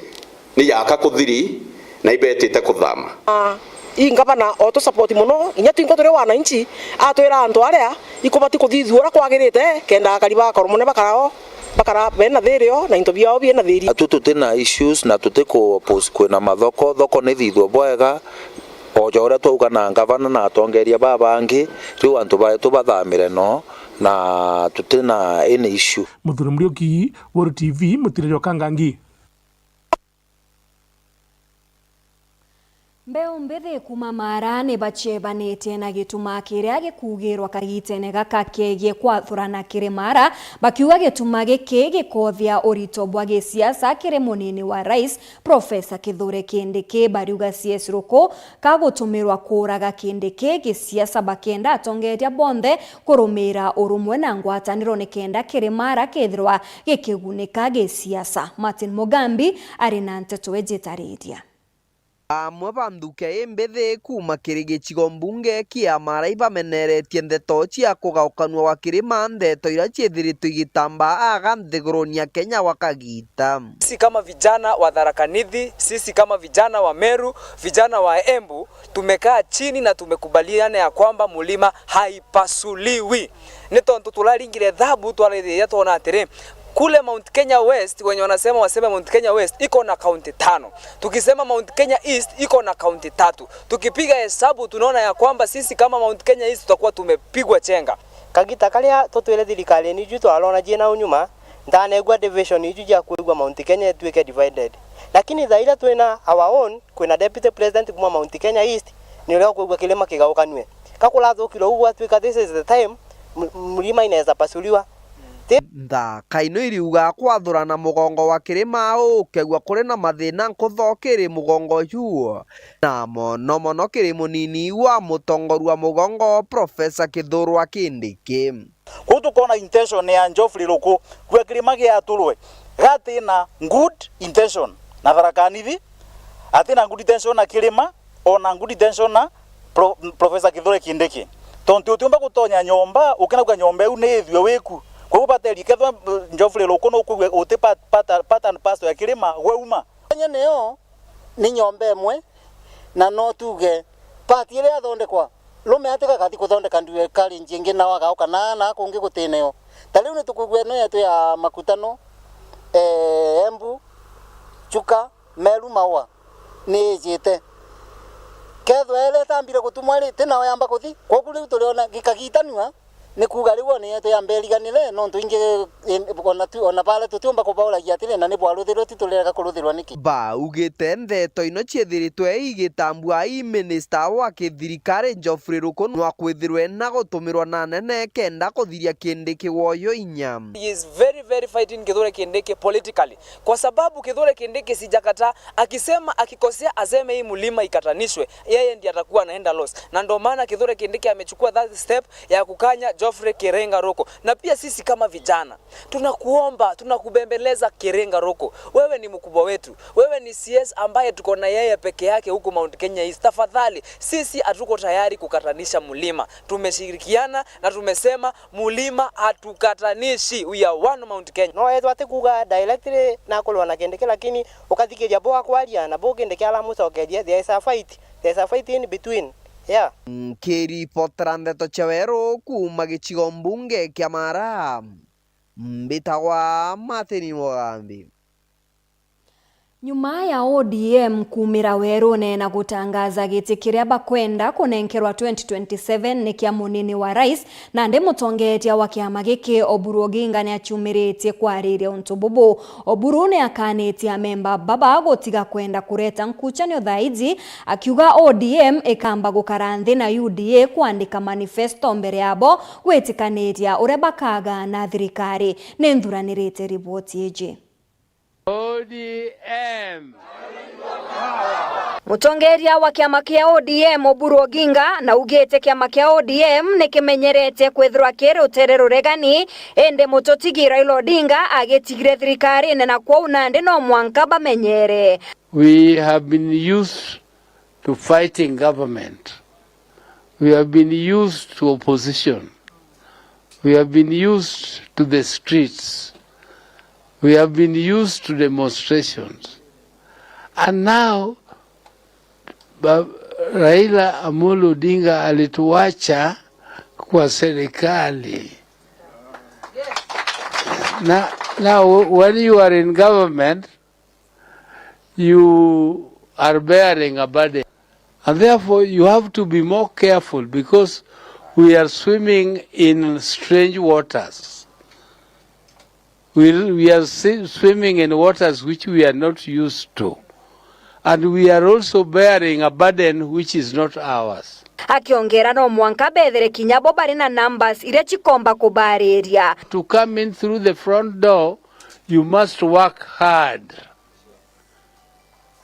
ni yaka kuthiri na ibetite kuthama. Ah, ii ngavana otu support mono, inya twinka turi wananchi, atwira antu aria ikubati kuthithua uria kwagirite, kenda akari ba Koromone bakara o, bakara bena thirio na into biao biena thiri. Atu tuti na issues na tuti ku oppose kwina mathoko, thoko ni thithue bwega, o ja uria twauga na ngavana na atongeria babangi, riu antu baetu bathamire no, na tuti na any issue. Muthuri Muriuki, Weru T V, Mutiri jwa Kangangi. Mbeu mbithi kuuma Mara ni baciebanitie na gituma kiria gikuugirwa kagitene gaka kegie kwathurana kiri Mara, bakiuga gituma giki gikothia urito bwa gisiasa kiri munini wa rais, Profesa Kithure Kindiki. Bariuga C S Ruku kagutumirwa kuuraga Kindiki gisiasa, bakenda atongeria bonthe kurumira urumwe na ngwataniro nikenda kiri Mara kethirwa gikigunika gisiasa. Martin Mugambi ari na nteto iji itariria. Amwe ba nthuke imbithi kuuma kiri gicigo mbunge kia Mara ibameneretie ndeto cia kugaukanua gwa kirima, ndeto iria ciithiritwe igitambaa aga nthiguruni ya Kenya gwa kagiita. Sisi kama vijana wa Tharaka Nithi, sisi kama vijana wa Meru, vijana wa Embu, tumekaa chini na tumekubaliana ya kwamba mulima haipasuliwi. Ni tontu turaringire thabu, twarithiria twona atiri, kule Mount Kenya West, wenye wanasema waseme Mount Kenya West iko na kaunti tano. Tukisema Mount Kenya East iko na kaunti tatu. Tukipiga hesabu, tunaona ya kwamba sisi kama Mount Kenya East tutakuwa tumepigwa chenga. Kagita karia tutwire thirikari niju twarona jina unyuma, ndanegua division iju ja kwigua Mount Kenya itwike divided. Lakini thaa iria twina our own, kwina deputy president kuma Mount Kenya East, ni uria ukwigua kirima kigaukanue. Ka kurathukirwe uu gwatwika this is the time, m-, mlima inaweza pasuliwa. Nthaka ino iriuga kwathurana mugongo wa kirima ukegua kuri na mathina nkutho kiri mugongo juu, na mono mono kiri munini wa mutongoria wa mugongo, Profesa Kithure Kindiki. Kwou tukona intention ya Geoffrey Ruku kua kirima giaturwe gatina good intention na Tharaka Nithi, atina good intention na kirima, ona good intention na Pro-, Professor Kithure Kindiki. Tontu utiumba gutonya nyomba, ukinauga nyomba iu ni ithue wiku. Kwou bateri kethwa, uh, Geoffrey Ruku nukwigua uti part, part, part and parcel ya kirima, gwe uma. Kenya niyo ni nyomba imwe, na no tuge part iria yathondekwa, rume atika gathi kuthondeka nduge kari njingi, nao agauka na, na kungi gutineo. Ta riu ni tukwigua ino yetu ya Makutano, eh, Embu, Chuka, Meru, Maua. Ni ijite. Kethwa iria itambire gutumwa ri, ti nao yamba kuthi. Kwogu riu turiona gikagitanua, ni kuuga riu o ni yetu yamba iriganire, nontu ingi, in-, ona tu, ona baria tutiumba kubauragia atiri, na ni bwaruthirwe, ti turirega kuruthirwa niki? Baugite ndeto ino ciithiritwe igitambua i minista wa kithirikari Geoffrey Ruku nwa kwithirwe na gutumirwa na anene kenda kuthiria Kindiki woyo inya. He is very, very fighting Kithure Kindiki politically. Kwa sababu Kithure Kindiki sijakataa, akisema, akikosea aseme hii mlima ikatanishwe, yeye ndiye atakuwa anaenda loss. Na ndio maana Kithure Kindiki amechukua that step ya kukanya Geoffrey Kirenga Ruku. Na pia sisi kama vijana, tunakuomba, tunakubembeleza Kirenga Ruku. Wewe ni mkubwa wetu. Wewe ni C S ambaye tuko na yeye peke yake huku Mount Kenya East. Tafadhali, sisi hatuko tayari kukatanisha mlima. Tumeshirikiana na tumesema Mulima hatukatanishi, we are one Mount Kenya. No ethwa atikuuga directly nakurwa na Kindiki, lakini ukathikiria bo akwaria na bo Kindiki aramucokeria, there is a fight, there is a fight in between. Yeah. Nkiripotera ndeto cia weru kuuma gicigo mbunge kia Mara, mbitagwa Martin Mugambi. Nyuma ya O D M kuumira werune na gutangaza giti kiria bakwenda kunenkerwa twenty twenty-seven ni kia munini wa rais, nandi mutongeeria wa kiama giki Oburu Oginga ni aciumiritie kwariria untu bubu. Oburu ni akaanitie amemba baba gutiga kwenda kureta nkuchanio thaa iji, akiuga O D M ikamba gukara nthi na U D A kwandika manifesto mbere yabo gwitikaniria uria bakagaana thirikari. Ni nthuranirite riboti iji. O D M. Mutongeria wa kiama kia O D M Oburu Oginga naugite kiama kia O D M nikimenyerete kwithirwa kiri rutere ruregani, indi mututigi Raila Odinga agitigire thirikarine, na kwou nandi no mwanka bamenyere. We have been used to fighting government. We have been used to opposition. We have been used to the streets. We have been used to demonstrations. And now, Ba-, Raila Amolo Odinga alituacha kwa serikali. Na, now, when you are in government, you are bearing a burden. And therefore, you have to be more careful because we are swimming in strange waters. We, we are si-, swimming in waters which we are not used to. And we are also bearing a burden which is not ours. Akiongera no mwanka bethere kinya bo bari na numbers iria cikomba kubariria. To come in through the front door, you must work hard.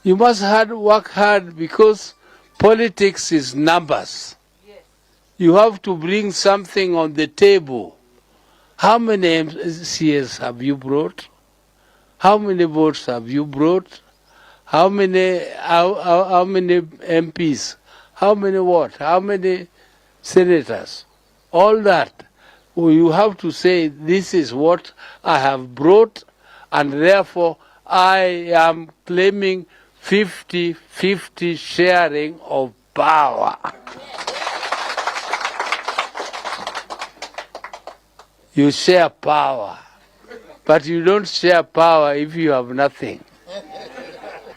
You must hard, work hard because politics is numbers. You have to bring something on the table. How many M C As have you brought? How many votes have you brought? How many, how, how, how many M Ps? How many what? How many senators? All that. You have to say, "This is what I have brought, and therefore I am claiming fifty fifty sharing of power." You share power, but you don't share power if you have nothing.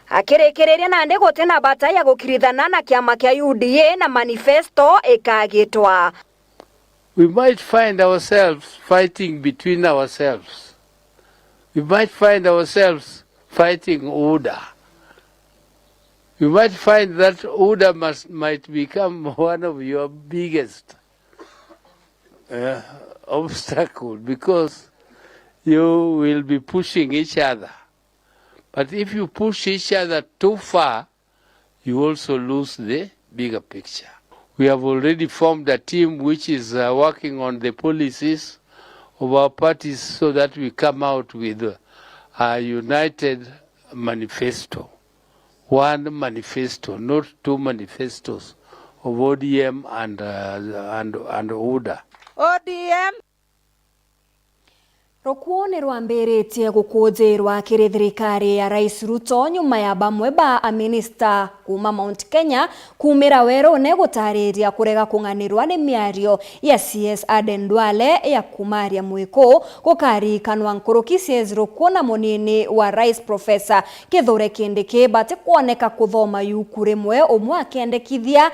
Akirikiriria nandi guti na bata ya gukirithana na kiama kia U D A na manifesto ikagitwa. We might find ourselves fighting between ourselves. We might find ourselves fighting UDA. You might find that UDA must, might become one of your biggest, uh, obstacle because you will be pushing each other. But if you push each other too far, you also lose the bigger picture. We have already formed a team which is, uh, working on the policies of our parties so that we come out with a united manifesto. One manifesto, not two manifestos of O D M and, uh, and, and UDA. O D M. Rukuu ni rwambiritie gukujirwa kiri thirikari ya Rais Ruto nyuma ya bamwe ba aminista kuuma Mount Kenya kuumira werune gutariria kurega kung'anirwa ni miario ya C S Aden Duale ya kumaria mwiku. Gukariikanwa nkuruki C S Rukuu na munini wa Rais Professor Kithure Kindiki batikwoneka kuthoma yuku rimwe, umwe akendekithia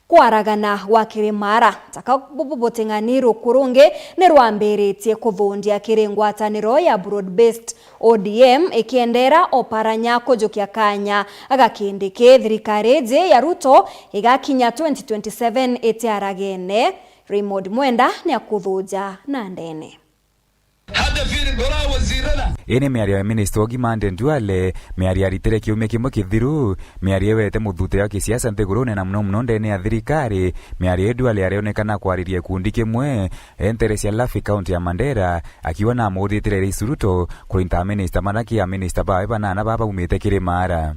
kwaragana gwa Kirimara. Taka bubu buting'ani ruku rungi ni rwambiritie kuthundia kiri ngwataniro ya Broad Based O D M ikiendera Oparanya kujukia kanya ga Kindiki. Thirikari iji ya Ruto igakinya twenty twenty-seven itiaragene. Raymond Mwenda ni akuthuja na ndene. Hata vile ngora wazirana. Ii ni miario ya minista wa ugima Aden Duale, miario yaritire kiumia kimwe kithiru, miario iwete muthuthia wa kisiasa nthigurune na muno muno ndene ya thirikari. Miario ii Duale arionekana kwariria gikundi kimwe, entere cia Lafi, kaunti ya Mandera, akiuga na amurithire Rais Ruto kurinta aminista mana ki aminista bawe banana baba baumite Kirimara.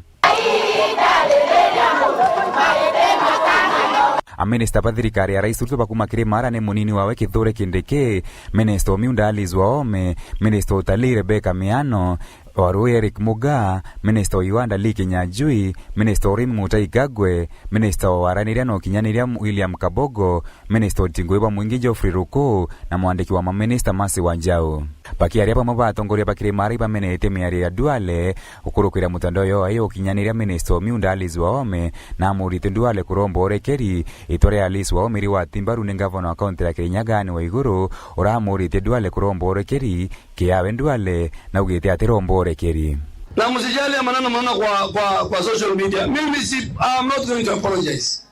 Aminista ba thirikari ya Rais Ruto bakuma Kirimara ni munini wawe Kithure Kindiki, minista o miunda Alice Waome, minista o utalii Rebecca Miano, wa rui Eric Mugaa, minista o iwanda Lee Kinyanjui, minista o urimi Mutahi Kagwe, minista o waraniria na ukinyaniria William Kabogo, minista o utingugi bwa mwingi Geoffrey Ruku na mwandiki wa maminista Mercy Wanjau. Bakiaria, bamwe ba atongoria ba Kirimara ibamenetie miario ya Duale gukurukira mutandao yao ya ukinyaniria, minista o miunda Alice Waome na amurite Duale kuromba urekeri. Itwa ria Alice Waome riwati mbaru ni ngavana wa kaunti ya Kirinyaga Anne Waiguru, uramurite Duale kuromba urekeri. Kiawe Duale naugite atiromborekeri. Na msijali ya maneno mnaona kwa, kwa, kwa social media. Mimi si, I'm not going to apologize.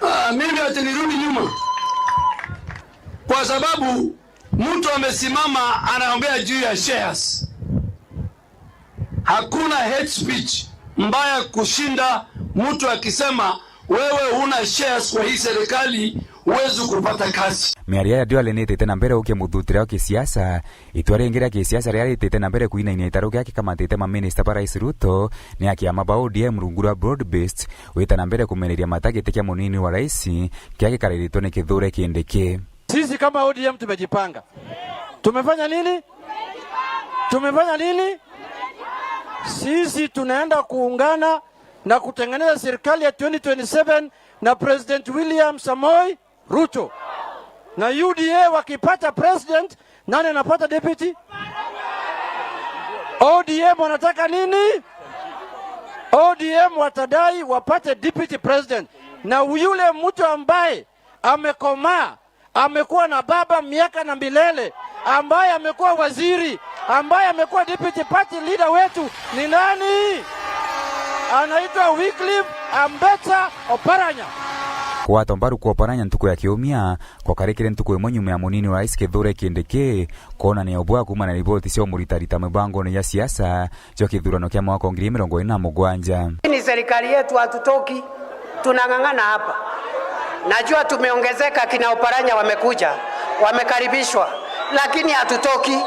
Ah, mimi ati nirudi nyuma. Kwa sababu mtu amesimama anaongea juu ya shares. Hakuna hate speech mbaya kushinda mtu akisema wewe huna shares kwa hii serikali, huwezi kupata kazi. Miario ya Duale ni itite na mbere ukia muthutire wa kisiasa. Itua ringi ria kisiasa riria ritite na mbere kuinainia itaro kiria kikamatite maminista ba Rais Ruto ni a kiama ba O D M rungu rwa Broad Based, wita na mbere kumeneria mata giti kia munini wa rais kiria gikariritwe ni Kithure Kindiki. Sisi kama O D M tumejipanga. Tumefanya nini? Tumefanya nini? Sisi tunaenda kuungana na kutengeneza serikali ya twenty twenty-seven na President William Samoei Ruto. Na U D A wakipata president, nani anapata deputy? O D M wanataka nini? O D M watadai wapate deputy president. Na yule mtu ambaye amekomaa, amekuwa na baba miaka na milele, ambaye amekuwa waziri, ambaye amekuwa deputy party leader wetu ni nani? Anaitwa Wycliffe Ambetsa Oparanya. Kugwatwa mbaru kwa Oparanya ntuku ya kiumia kwakarikire ntuku imwe nyuma ya munini wa rais Kithure Kindiki kwonania ubwa kuumana na riboti cia umuritarita mibangone ya siasa jwa kithurano kia mwaka wa ngiri mirongo iri na mugwanja. Hii ni serikali yetu, hatutoki. Tunang'ang'ana hapa. Najua tumeongezeka, kina Oparanya wamekuja, wamekaribishwa, lakini hatutoki.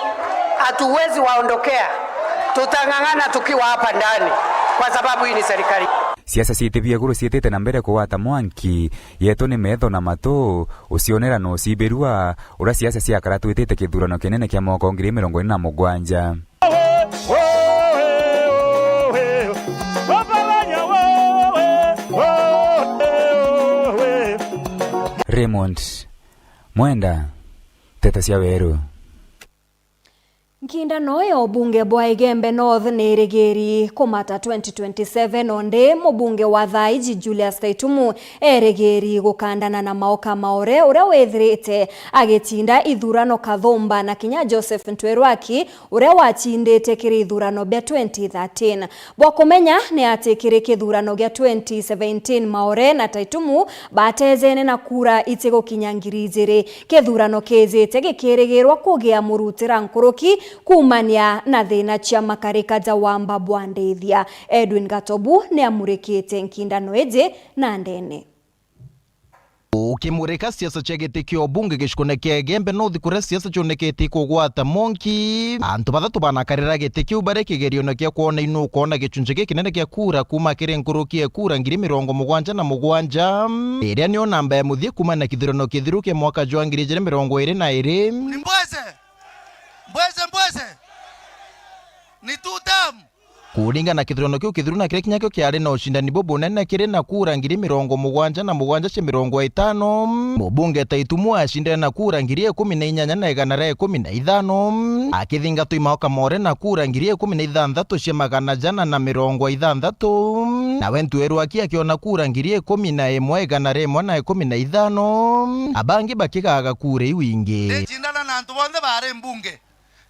Hatuwezi waondokea. Tutang'ang'ana tukiwa hapa ndani, kwa sababu hii ni serikali. Siasa ciitibia iguru ciitite na mbere kugwata mwanki, yetu ni metho na matu, ucionera na ucibirua, uria siasa ciakara twitite kithurano kinene kia mwaka wa ngiri mirongo iri na mugwanja. Raymond Mwenda, Nteto cia Weru. Nkindano ya ubunge bwa Igembe North ni irigiri kumata twenty twenty-seven, ondi mubunge wa thaiji Julius Taitumu erigiri gukandana na Maoka Maore uria withirite agitinda ithurano kathumba na kinya Joseph Ntwerwaki uria wacindite kiri ithurano bia twenty thirteen. Bwa kumenya ni ati kiri kithurano gia twenty seventeen, Maore na Taitumu batejene na kura itigukinya ngiri ijiri. Kithurano kijite gikirigirwa kugia murutira nkuruki kuumania na thina cia makarika ja wamba bwa ndithia. Edwin Gatobu ni amurikite nkindano iji na ndene. Ukimurika siasa cia giti kia ubunge gicigone kia Igembe North, kuria siasa cionekete ikugwata monki, antu bathatu banakarira giti kiu bari kigerione kia kwona inu ukoona gicunci gikinene kia kura kuuma kiri nkuruki ya kura ngiri mirongo mugwanja na mugwanja, iria nio namba ya muthia kuuma na kithurano kithiru kia mwaka jwa ngiri ijiri mirongo iri na iri. Ni mbweze! Mbweze, mbweze! Ni two term! Kuringana na kithurano kiu kithiru na kiria kinya kio kiari na ucindani bubunene kiri na kura ngiri mirongo mugwanja na mugwanja cia mirongo itano, mubunge Taitumu acindire na kura ngiri ikumi na inyanya na igana ria ikumi na ithano, akithingatwa i Maoka Maore na kura ngiri ikumi na ithanthatu cia magana jana na mirongo ithanthatu, nawe Ntwerwaki akiona kura ngiri ikumi na imwe igana rimwe na ikumi na ithano, abangi bakigaga kura iu ingi. Ndicindana na antu bonthe bari mbunge.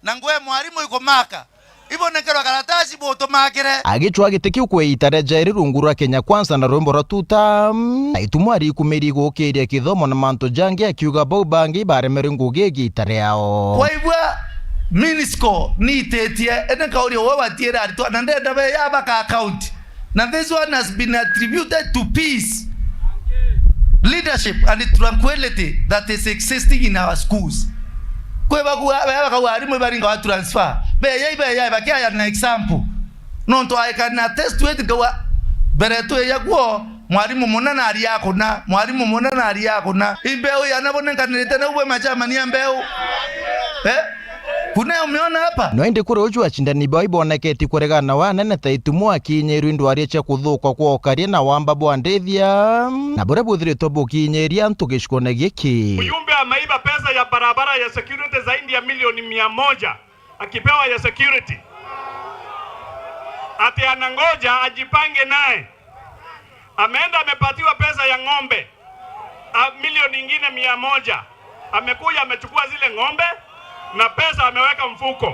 Na ngwe mwarimu ikumaka. Ibonekerwa karatasi butumakire. Agicwa giti kiu kwi ita ria jairi rungu rwa Kenya Kwanza na rwimbo rwa Tuta, Taitumu arikumiri gukiria kithomo na mantu jangi, akiuga bau bangi ibaremerwe ngugi igiita riao. Kwaigua Minisco niititie, ene kauri uwe watiire aritwa, na ndenda beya baka account. Na this one has been attributed to peace, leadership and tranquility that is existing in our schools. Kwi baku-, be-, bakauga arimu ibaringa wa transfer. Beya, ibeya, bakiaya na example. Nontu I can attest to it, nkauga, mbere twiya kuo, mwarimu munene ari akuna, mwarimu munene ari akuna. Imbeu yana bunenkanirite nau bwe machamani ya mbeu. Eh? Kuna umeona hapa? No indi kuri uju acindani bao iboneketi kuregana na wanene Taitumu akinyirwi ndwaria cia kuthuka kwa ukaria na wamba bwa ndithia, na buria buthiritwe bukinyiria antu gicigone giki. Mjumbe ameiba pesa ya barabara ya security zaidi ya milioni mia moja, akipewa ya security. Ati anangoja ajipange naye. Ameenda amepatiwa pesa ya ng'ombe, a, milioni ingine mia moja. Amekuja amechukua zile ng'ombe na pesa ameweka mfuko.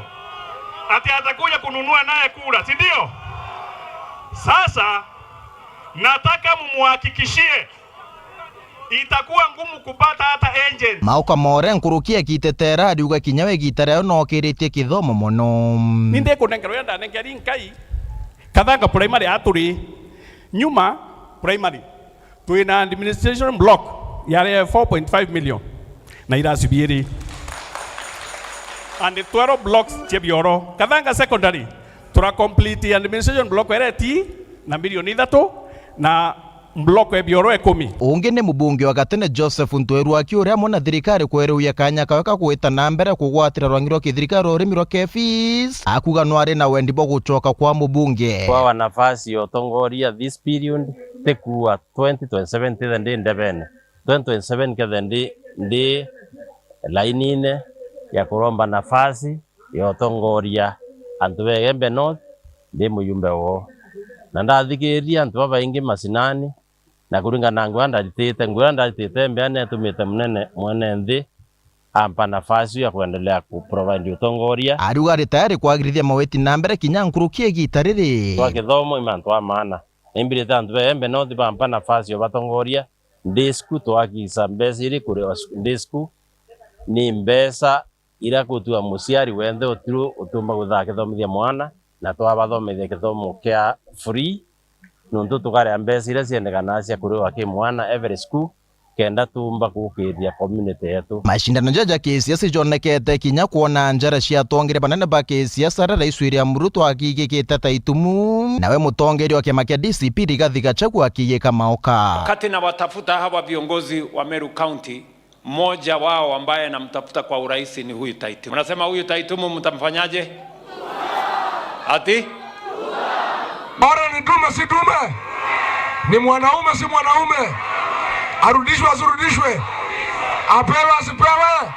Ati atakuja kununua naye kura, si ndio? Sasa nataka mumuhakikishie itakuwa ngumu kupata hata agent. Maoka Maore nkuruki akitetera ariuga kinya we igiita riao nokiritie kithomo mono. Ni ndikunenkerwa uria ndanenkeri Nkai, Kathanga Primary aturi nyuma primary. Twina administration block yari ya four point five million na irasi biiri. And twelve blocks cia bioro. Kathanga Secondary, tura complete administration block ere ti na milioni ithatu na Block ebiorwa ikumi. Ungi ni mubunge wa gatene Joseph Ntweru Aki, uria amwe na thirikari kweruia kanya kawe ka gwita na mbere kugwatira rwangi rwa kithirikari rwa urimi rwa KEPHIS, akuga nwari na wendi bwa gucoka kwa mubunge. Kwawa nafasi ya utongoria this period, ti kuua twenty twenty-seven tithe ndi ndebene. Twenty twenty-seven kethe ndi, ndi lainine ya kuromba nafasi ya utongoria antu ba Igembe North, ndi mujumbe woo. Na ndathikiriria antu babaingi macinani, na kuringana na ngugi iria ndaritite, ngugi iria ndaritite mbea netumite munene mwene nthi ampa nafasi ya kuendelea ku provide utongoria. Ariuga ari tayari kwagirithia mawiti na mbere kinya nkuruki ya igita riri. Twa kithomo i mantu a maana. Nimbirite antu ba Igembe North bampa nafasi ya batongoria. Day school, twakisa mbeca iri kuri day school, ni mbeca iria gutua muciari wenthe utiru utiumba kwithirwa akithomithia mwana, na twabathomithia kithomo kia free, nontu tukaria mbeca iria ciendekanaga cia kuriwa ki mwana every school, kenda tuumba gukiria community yetu. Mashindano jaja kisiasa jonekete kinya kwona njara cia atongere banene ba kisiasa, aria Rais William Ruto akigikite ta itumu, nawe mutongeri wa kiama kia D C P Rigathi Gachagua akigika maoka. Wakati nawatafuta hawa viongozi wa Meru County, mmoja wao ambaye namtafuta kwa urais ni huyu Taitumu. Unasema huyu Taitumu mtamfanyaje? Ati? Bora ni dume, si dume? Ni mwanaume, si mwanaume? Arudishwe, asirudishwe? Apewe, asipewe?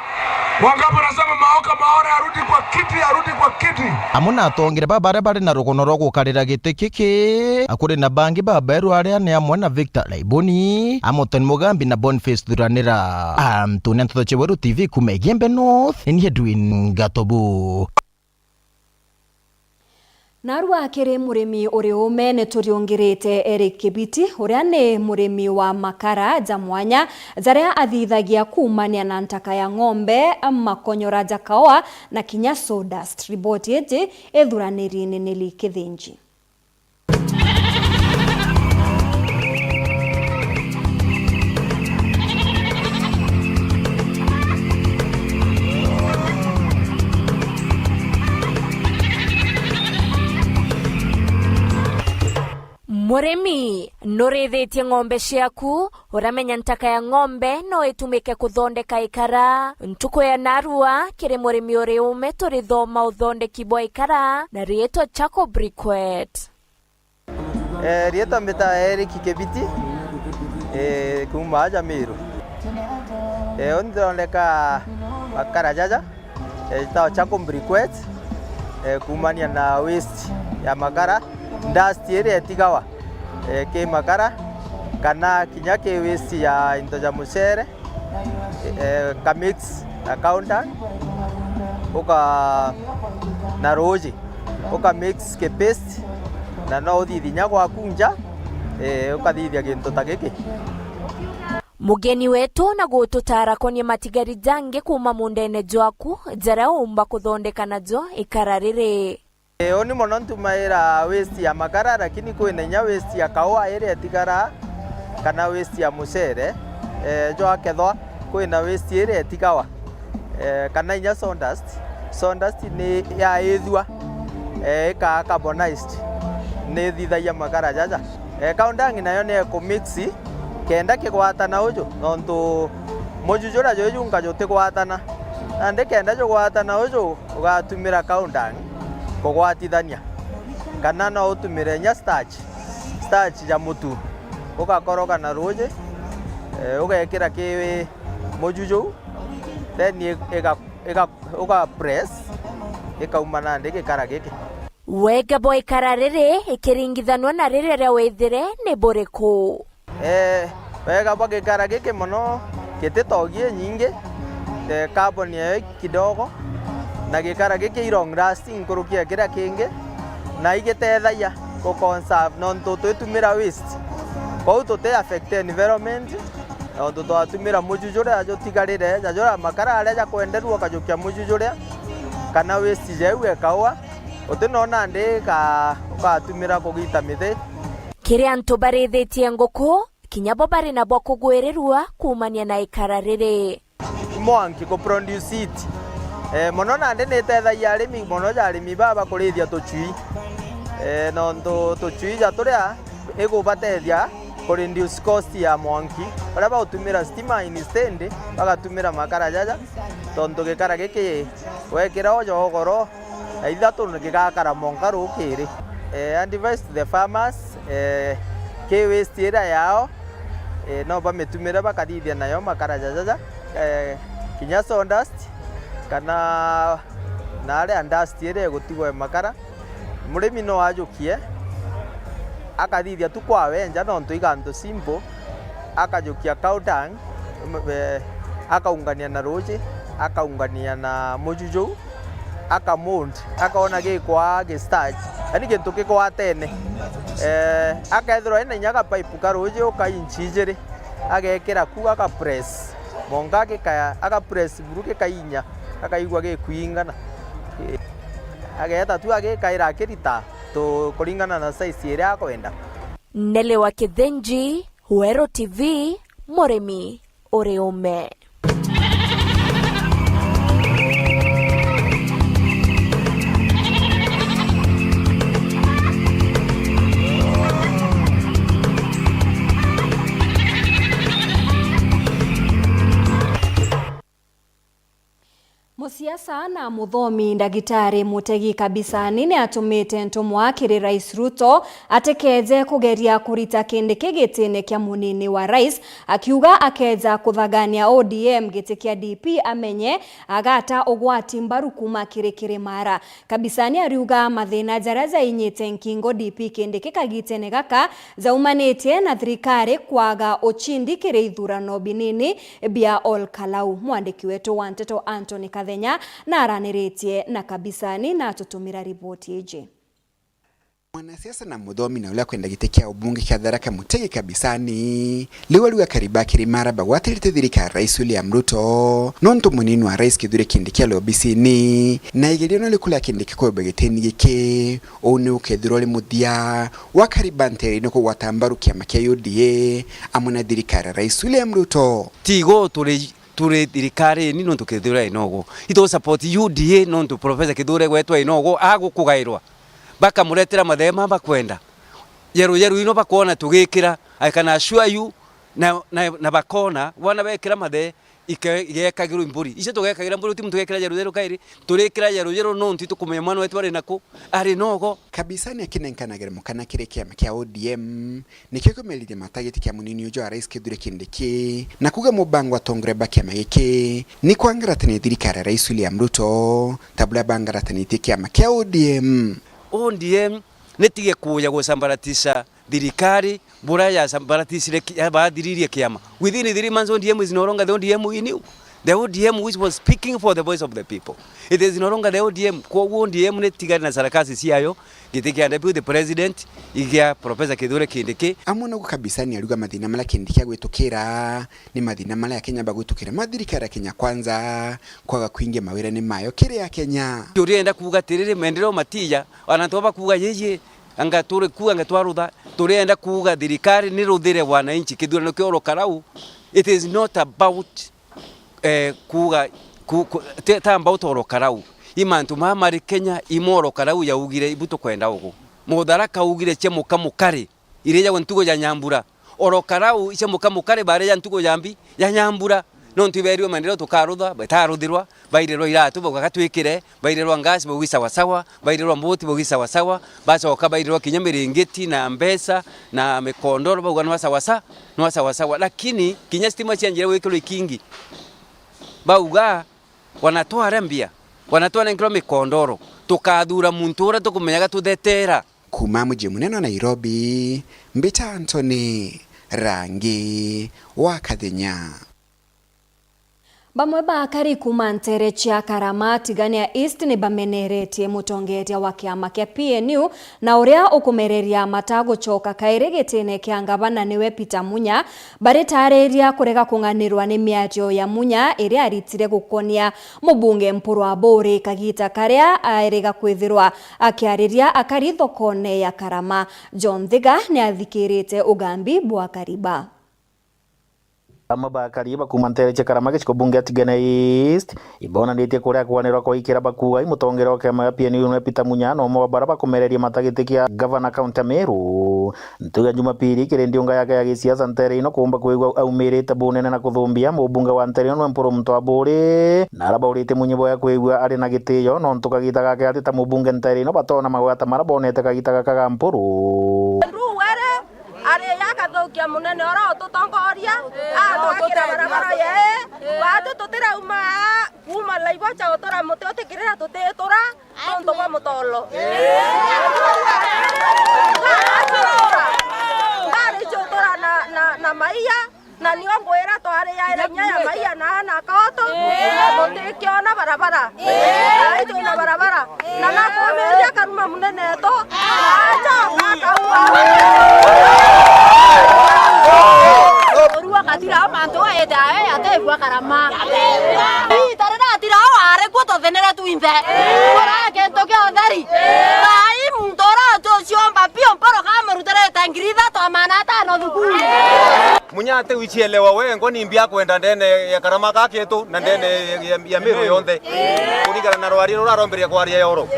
Wangapi wanasema Maoka Maore arudi kwa kiti, arudi kwa kiti? Amwe na atongere baba baria bari na rugono rwa gukarira giti kiki, akuri na bangi baberu aria ni amwe na Victor Laiboni, Hamilton Mugambi na Boniface Thuranira. Antu ni Ntoto Cheweru T V kuma Igembe North, ni Edwin Gatobu. Narua kiri murimi uri ume ni turiungirite Eric Kibiti, uria ni murimi wa makara ja mwanya jaria athithagia kuumania na ntaka ya ng'ombe, makonyora ja kaoa na kinya sawdust. Riboti iji ithuraniri ni Nelly Kithinji. Murimi, nurithitie ng'ombe ciaku? Uramenya ntaka ya ng'ombe no itumike kuthondeka ikara. Ntuku ya narua, kiri murimi uri ume turithoma uthondeki bwa ikara na riitwa Charcoal Briquette. Eh, riitwa mbita Eric Kibiti, eh, kuuma aja Meru. Eh, uni ndithondeka makara jaja, eh, jitagwa charcoal briquette, eh, kuumania na waste ya makara, dust iria itigawa, eh, ki makara, kana kinya ki waste ya into ja mucere, eh, ka mix na cow dung, uka na ruuji, uka mix ki paste, na no uthithie kinya gwaku nja, eh, ukathithia gintu ta giki. Mugeni wetu na gututaara konie matigari jangi kuuma muundene jwaku, jaria uumba kuthondeka najo ikara riri. Ii, uni mono ntumaira waste ya makara, lakini kwina inya waste ya kaua iria itigara, kana waste ya mucere, eh, jwakethwa kwina waste iria itigawa, eh, kana inya sawdust. Sawdust ni yaithua, eh, ikaa carbonized, ni ithithagia makara jaja. Eh, cow dung nayo ni ekumix kenda kigwatana uju, nontu muju juria jwi junka jutigwatana. Nandi kenda jugwatana uju, ugatumira cow dung kugwatithania, kana no utumire inya starch, starch ja mutu, ugakoroga na ruuji, eh, ugekira ki muju juu, then iga, iga, uga press, ikauma nandi gikara giki. Wega bwa ikara riri ikiringithanua na riria ria withire ni buriku? Eh, wega bwa gikara giki mono, gititogie nyingi, eh, carbon yayo kidogo, na gikara giki i long lasting nkuruki ya kiria kingi, na igitethagia ku conserve nontu twitumira waste. Kwou tuti affect environment, nontu twatumira muju juria jutigarire, ja juria makara aria jakwenderua ukajukia muju juria, kana waste jau ekaua, utinona ndi ka-, ukatumira kugita mithi. Kiri antu barithitie nguku, kinya bo bari na bwa kugwirirua kuumania na ikara riri. Mwanki ku produce it. Eh, mono nandi ni itethagia arimi, mono ja arimi baba kurithia tucui. Eh, nontu tucui ja turia igubatethia Ku reduce cost ya mwanki, baria bagutumira stima instead bagatumira makara jaja, tontu gikara giki wekira oja ugoro, na ithatu gigakara mwanka rukiri. Eh, advice to the farmers, eh, ki waste iria yao, eh, no bamitumire bakathithia nayo makara jajaja, eh, kinya sawdust, kana na aria dust iria igutigwa i makara. Murimi no ajukie, akathithia tu kwawe nja, nontu i gantu simple, akajukia cow dung, m-, eh, akaungania na ruji, akaungania na muju juu, akamould, akona gikwaa gi-starch, yani gintu gikwatene. Eh, akethirwa ena inya ga pipe ka ruji uka inch ijiri, agekira ku, agapress. Mwanka agikaya, agapress buru gikainya, akaigua gikwingana. Ageeta tu agikaira akirita tu kuringana na size iria akwenda. Nelly wa Kithinji, Weru T V, murimi uri ume. Musiasa na muthomi Ndagitari Mutegi Kabisani ni atumite ntumwa kiri Rais Ruto atikeeje kugeria kurita Kindiki gitine kia munini wa rais, akiuga akeeja kuthagania O D M giti kia D P amenye agata ugwati mbaru kuuma kiri Kirimara. Kabisani ariuga mathina jaria jainyite nkingo D P Kindiki kagitene gaka jaumanitie na thirikari kwaga ucindi kiri ithurano binini bia Ol Kalou. Mwandiki wetu wa nteto Anthony Kathenya naraniritie na Kabisani na atutumira riboti iji. Mwanasiasa na muthomi na uria kwenda giti kia ubunge kia Tharaka Mutegi Kabisani, riu ariuga kariba kiri maraba gwatirite thirikari ya Rais William Ruto, nontu munini wa Rais Kithure Kindiki ari obisini, na igerio no rikula Kindiki kwimba gitini giki, uu ni ukethirwa uri muthia wa kariba nterene kugwata mbaru kiama kia U D A amwe na thirikari ya Rais William Ruto. Tigo turi turi thirikarini nontu Kithure ainogo. Itu support U D A nontu Professor Kithure gwetwa ainogo agukugairwa. Bakamuretera mathema bakwenda. Yeru yeru ino bakwona tugikira, I can assure you, na, na, na bakona, wana bekira mathe, ike-, igekagirwo mburi. Icio tugekagira mburi, ti muntu gekira yeru yeru kairi, turikira yeru yeru nontu itukumenya mwana wetu ari naku, ari nogo. Kabisani akinenkanagira mukana kiri kiama kia O D M, nikio kiumirithia matagiti kia munini uju wa Rais Kithure Kindiki, na kuuga mubango atongoria ba kiama giki ni kwangaratania thirikari ya Rais William Ruto, ta buria bangaratanitie kiama kia O D M. O D M nitige kuuja gucambaratisha thirikari, buria yacambaratisire ki-, yabathiririe kiama. Within three months, O D M is no longer the O D M we knew. The O D M which was speaking for the voice of the people. It is no longer the O D M. Kwoguo O D M nitigane na sarakasi ciayo, giti kia deputy president, igia Professor Kithure Kindiki. Amwe nogu Kabisani ariuga mathina maria Kindiki agwitukira ni mathina maria Akenya bagwitukira ma thirikari ya Kenya Kwanza kwaga kwingia mawirani mayo kiri Akenya. Turienda kuuga atiriri, maendeleo matija, ana antu bakuuga yeye, anga turi kuuga anga twarutha, turienda kuuga thirikari ni ruthire wananchi. Kithurano kia Ol Kalou, it is not about eh, kuuga, ku-, ku-, ti, ti about Ol Kalou. I mantu mama mari Kenya, i mo Ol Kalou yaugire, ibu tukwenda ugu. Mutharaka augire cia muka mukari, iria jagwa ntugo ja nyambura. Ol Kalou icia muka mukari, baria ja ntugo ja mbi, ja nyambura. Nontu iberirwe maendeleo tukarutha, bataruthirwa, bairerwa iratu, bauga gatwikire, bairerwa ngasi, bauga i sawa sawa, bairerwa mbuti, bauga i sawa sawa, bacoka bairerwa kinya miringiti na mbeca na mikondoro, bauga nwa sawa sa-, nwa sawa sawa. Lakini kinya stima cianjire gwikirwa ikingi, bauga wanatware mbia, wanatwanenkerwa mikondoro, tukathura muntu uria tukumenyaga tuthetera. Kuuma muji munene wa Nairobi, mbita Anthony Rangi wa Kathenya. Bamwe ba akari kuuma nteere cia Karama, Tigania East, ni bameneretie mutongeeria wa kiama kia P N U na uria ukumereria matagucoka kairi gitine kia ngavana niwe Peter Munya, baritaariria kurega kung'anirwa ni miario ya Munya iria aritire gukonia mubunge Mpuru Aburi kagita karia aerega kwithirwa akiariria akari thokone ya Karama. John Thiga ni athikirite ugambi bwa Kariba. Amwe bakari bakuma nteere cia Karama gicigo bunge ya Tigania East ibonanitie kuria kwanirwa kwa ikira bakuuga i mutongeria wa kiama gia P N U nwe Peter Munya na umwe wa bara bakumereria mata giti kia gavana kaunti ya Meru. Ntuku ya Jumapili kiri ndiunga yake ya gisiasa nteere ino kuumba kwigua aumirite bunene na kuthumbia mubunge wa nteere ino nwe Mpuru Muntu Aburi, na arabauritie Munya boya kwigua ari na gitio nontu kagita gake ati ta mubunge nteere ino batona magwata mara bonete kagita gaka ga Mpuru. Ari akathukia munene ora ututongoria, atwakira barabara ye, batu tutirauma kuma Laibocha gutura muti utikirira tutitura nontu bwa mutolo. Ngari ciutura na, na, na maiya, na nio ngwira twariaira inya ya maiya na ana koto, na tutikiona barabara. Ai twina barabara. Na nakumiria karuma munene etu, acoka akaua. Urua katira mantu aite ae ategua Karama. Ita riria atira o ari kuo tuthinire twinthe. Ura kintu kia utheri. Thaai muntu ura utuciomba pio mporo kamurutirite ngiri ithatu amana atano thukuru. Munya ati wichielewa we ngo ni mbia kwenda ndene ya Karama ka kitu na ndene ya, ya, ya Meru yonthe. Kuringana na rwari ruraromberia kwaria yoro.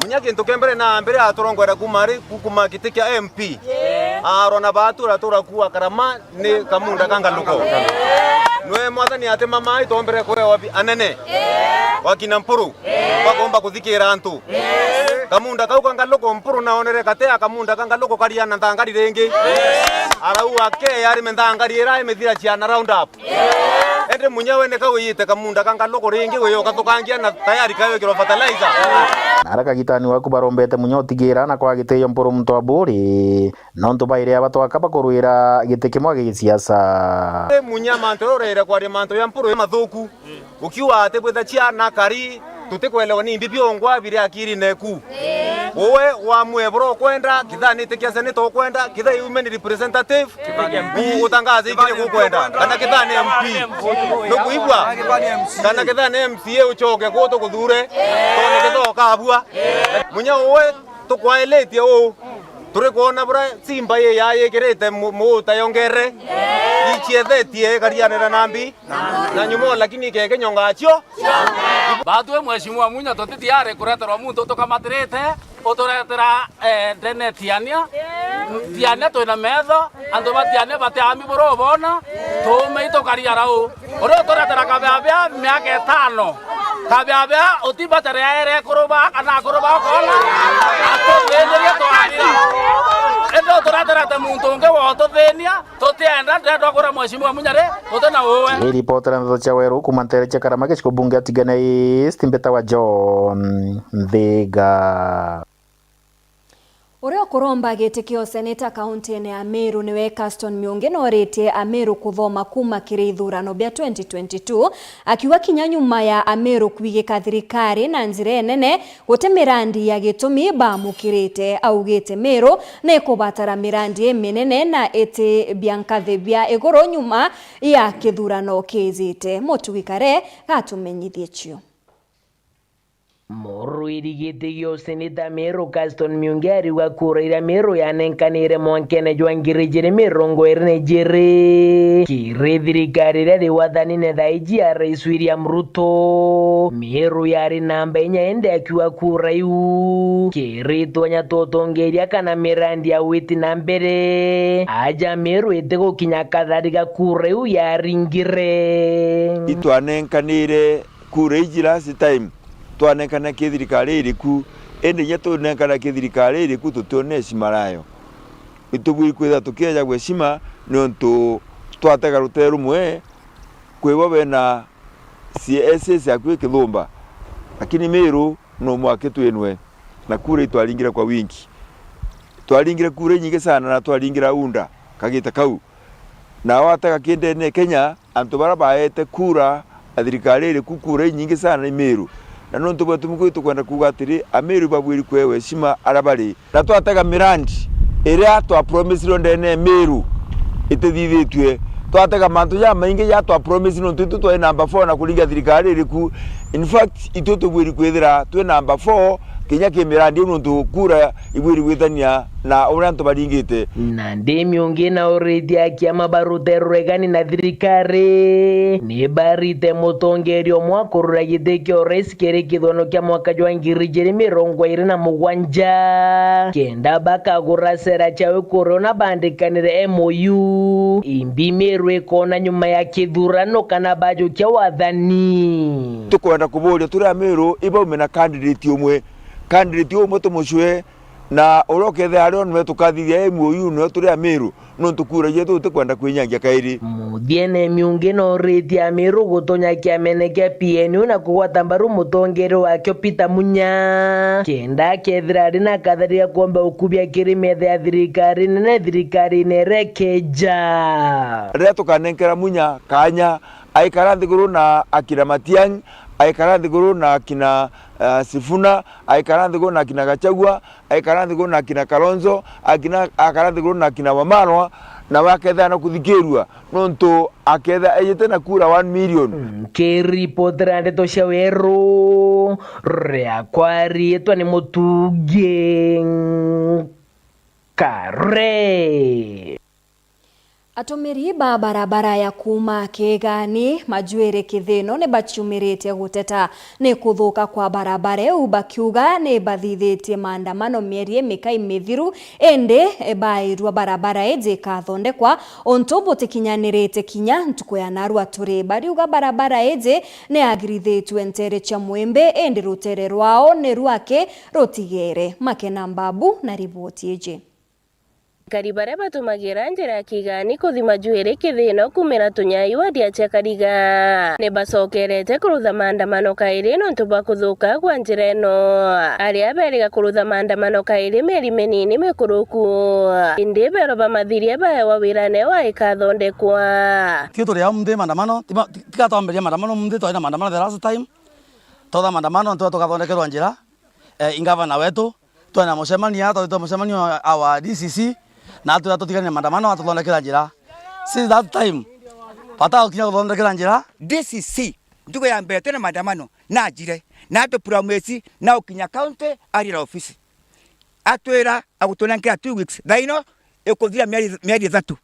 Munya kintu kia mbere na mbere aturongwera kuma ari, kuma giti kia M P. Arona batu ratura kuwa Karama ni kamunda ka ngaluko. Nwe mwathani ati mama itombere kuewa bi-, anene. Wakina Mpuru. Bakomba kuthikira antu. Kamunda kau ka ngaluko Mpuru naonere kate a kamunda ka ngaluko kariana nthangari ringi. Arau ake yari mithangari ira imithira ciana round up. Indi Munya we nika wiyite kamunda ka ngaluko ringi wiyo kathukangia na tayari kawikirwa fertilizer. Na ara kagitani waku barombete Munya utigira na kwa gitio Mpuru Muntu Aburi, nontu bairi abatwaka bakurwira giti kimwe gia gisiasa. Indi Munya mantu uria ureire kwaria mantu ya Mpuru mathuku. Ukiuga ati bwitha ciana kari, tutikwelewa ni mbi biongwa biri akirine ku. Uwe wamue bura ukwenda, kithani ti kia seneta ukwenda, kitha iume ni representative, u-, utangaze ikire gukwenda, kana kitha ni M P. Nukuigua? Kana kitha ni M C A uchoke ku tukuthure, tone kitha ukabua. Munya uwe tukwailitie uu, turi kwona bura simba yi yayikirite mu-, muuta yongere, ichiethetie ikarianira na mbi. Na nyuma lakini keke nyonga acio. Batwi mheshimiwa Munya tuti tiari kureterwa muntu utukamatirite, uturetera, eh, ndene Tiania. Tiania twina metho, antu ba Tiania batiami buru ubona, tuume itukaria rau. Uria uturetera kabiabia miaka itano. Kabiabia utibacare aere akuru ba kana akuru ba ukona, atuthinyirie twarira. Indi utureterete muntu ungi wa ututhinia, tutienda, ndendwa kura mheshimiwa Munya ri, tuti na uwe. Ni ripotera ndeto cia weru kuma ntere cia Karama gicigo bunge ya Tigania East, mbitawa John Nthiga. Uria ukuromba giti kia useneta kauntine ya Meru niwe Caston Miungi noritie Ameru kuthoma kuma kiri ithurano bia twenty twenty-two, akiuga kinya nyuma ya Ameru kwigika thirikari na njira inene, guti mirandi ya gitumi bamukirite. Augite Meru nikubatara mirandi iminene na iti bia nkathi bia iguru nyuma ya kithurano kijite. Mutugi Kare gatumenyithie cio. Murwiri giti gia useneta Meru Caston Miungi ariuga kura iria Meru yanenkanire mwankene jwa ngiri ijiri mirongo iri na ijiri kiri thirikari iria iri wathanine thaa iji ya Rais William Ruto, Meru yari namba inya indi akiuga kura iu kiri twanya twa utongeria kana mirandi ya witi na mbere aja Meru itigukinya kathari ga kura iu yaringire. Itwanenkanire kura iji last time twanenkana ki thirikari iriku, indi inya tunenkana ki thirikari iriku tutione heshima rayo. Itubwiri kwithira tukiejagwa heshima niuntu twatega rutere rumwe kwi bo bena C S S akui kithumba, lakini Meru no mwaki twinwe na kura itwaringire kwa wingi. Twaringire kura inyingi sana na twaringira unda kagita kau. Na watega ki ndene Kenya, antu bara baete kura na thirikari iriku kura inyingi sana ni Meru. Na nontu bwetu mukui tukwenda kuuga atiri, Ameru babwiri kuewa heshima aria bari. Na twatega mirandi iria twapromisirwe ndene ya Meru itithithitue. Twatega mantu jamaingi ja twapromisi nontu itu twai namba four na kuringa thirikari iriku. In fact, itu tubwiri kwithira twi namba four kinya ki mirandi iu, nontu kura ibwiri gwitania na uria antu baringite. Nandi Miungi na uriithia kiama ba ruteere rwa igani na thirikari ni barite mutongeria umwe wa kurura giti kia urais kiri kithuano kia mwaka jwa ngiri ijiri mirongo iri na mugwanja, kenda bakagura sera ciawe kuri una bandikanire M O U. Imbi Miru ikona nyuma ya kithurano kana bajukia wathani. Tukwenda kuburia turi Amiru ibaume na candidate umwe, candidate umwe tumucwe, na uria ukethira ari o nwe tukathithia M O U nwe turi Amiru, nontu kura cietu tutikwenda kwinyangia kairi. Muthiene Miungi na uriithia Amiru gutonya kiamene kia P N U na kugwata mbaru mutongeria wakio Peter Munya, kenda akethira ari na kathari ga kuomba ukubia kiri metha ya thirikari nene thirikarine iria ikeja. Riria tukanenkera Munya kanya, aikara nthiguru na akina Matiang'i, aikara nthiguru na akina, eh, Sifuna, aikara nthiguru na akina Gachagua, aikara nthiguru na akina Kalonzo, akina, akara nthiguru na akina Wamalwa, na wakethira na kuthikirua, nontu akethira ejete na kura one million. Nkiripotera ndeto cia weru, riakwa riitwa ni Mutungi Kare. Atumiri ba barabara ya kuuma Kigani Majuiri Kithino ni baciumiritie guteta ni kuthuka kwa barabara iu, bakiuga ni bathithitie maandamano mieri imikai mithiru, indi bairua barabara iji ikathondekwa untu butikinyanirite kinya ntuku ya narua turi. Bariuga barabara iji ni yagirithitie nteere cia Mwimbi, indi ruteere rwao ni rwaki rutigere. Makena Mbabu na riboti iji. Akari baria batumagira njira ya Kigani kuthi Majuiri Kithino kuumira Tunyai wadi ya Chiakariga ni bacokerete kurutha maandamano kairi nontu bwa kuthuka kwa njira ino. Aria beriga kurutha maandamano kairi mieri minini mikuruku, indi beerwa bamathirie baewa wira neo wa ikathondekwa. Tio turi au nthi maandamano, tima-, ti-, tiga twambiria maandamano nthi, twari na maandamano the last time. Twatha maandamano, nitwe tukathondekerwa njira, eh, ingavana wetu, twena mucemanio, twatwite mucemanio wa D C C, na atwira tutigane na maandamano, atuthondekera njira. Since that time, bata gukinya guthondekera njira. D C C, ntuku ya mbere twina maandamano, najire, na atupromise na gukinya county arira ofisi. Atwira agutunenkera two weeks, thaino ikuthira mieri, mieri ithatu.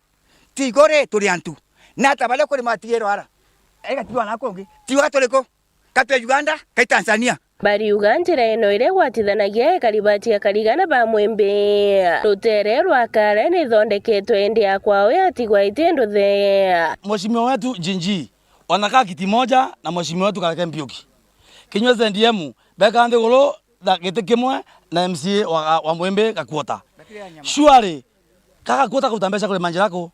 Tigo ri turi antu. Na ata baria kuri matigirwa ara? Igatigwa na kungi. Tigo turi ku? Ka twi Uganda, ka i Tanzania? Bariuga njira ino iria igwatithanagia ekari ba Chiakariga na ba Mwimbi rutere rwa Kare nithondeketwe indi ya kwao yatigwa iti nduthe. Mheshimiwa wetu Jinji, wanakaa kiti moja na mheshimiwa wetu Kareke Mbiuki. Kinyua C D M, beka nthiguru tha-, giti kimwe na M C A wa, wa Mwimbi Gakuota. Surely, ka Gakuota akaruta mbeca kurima njira ku?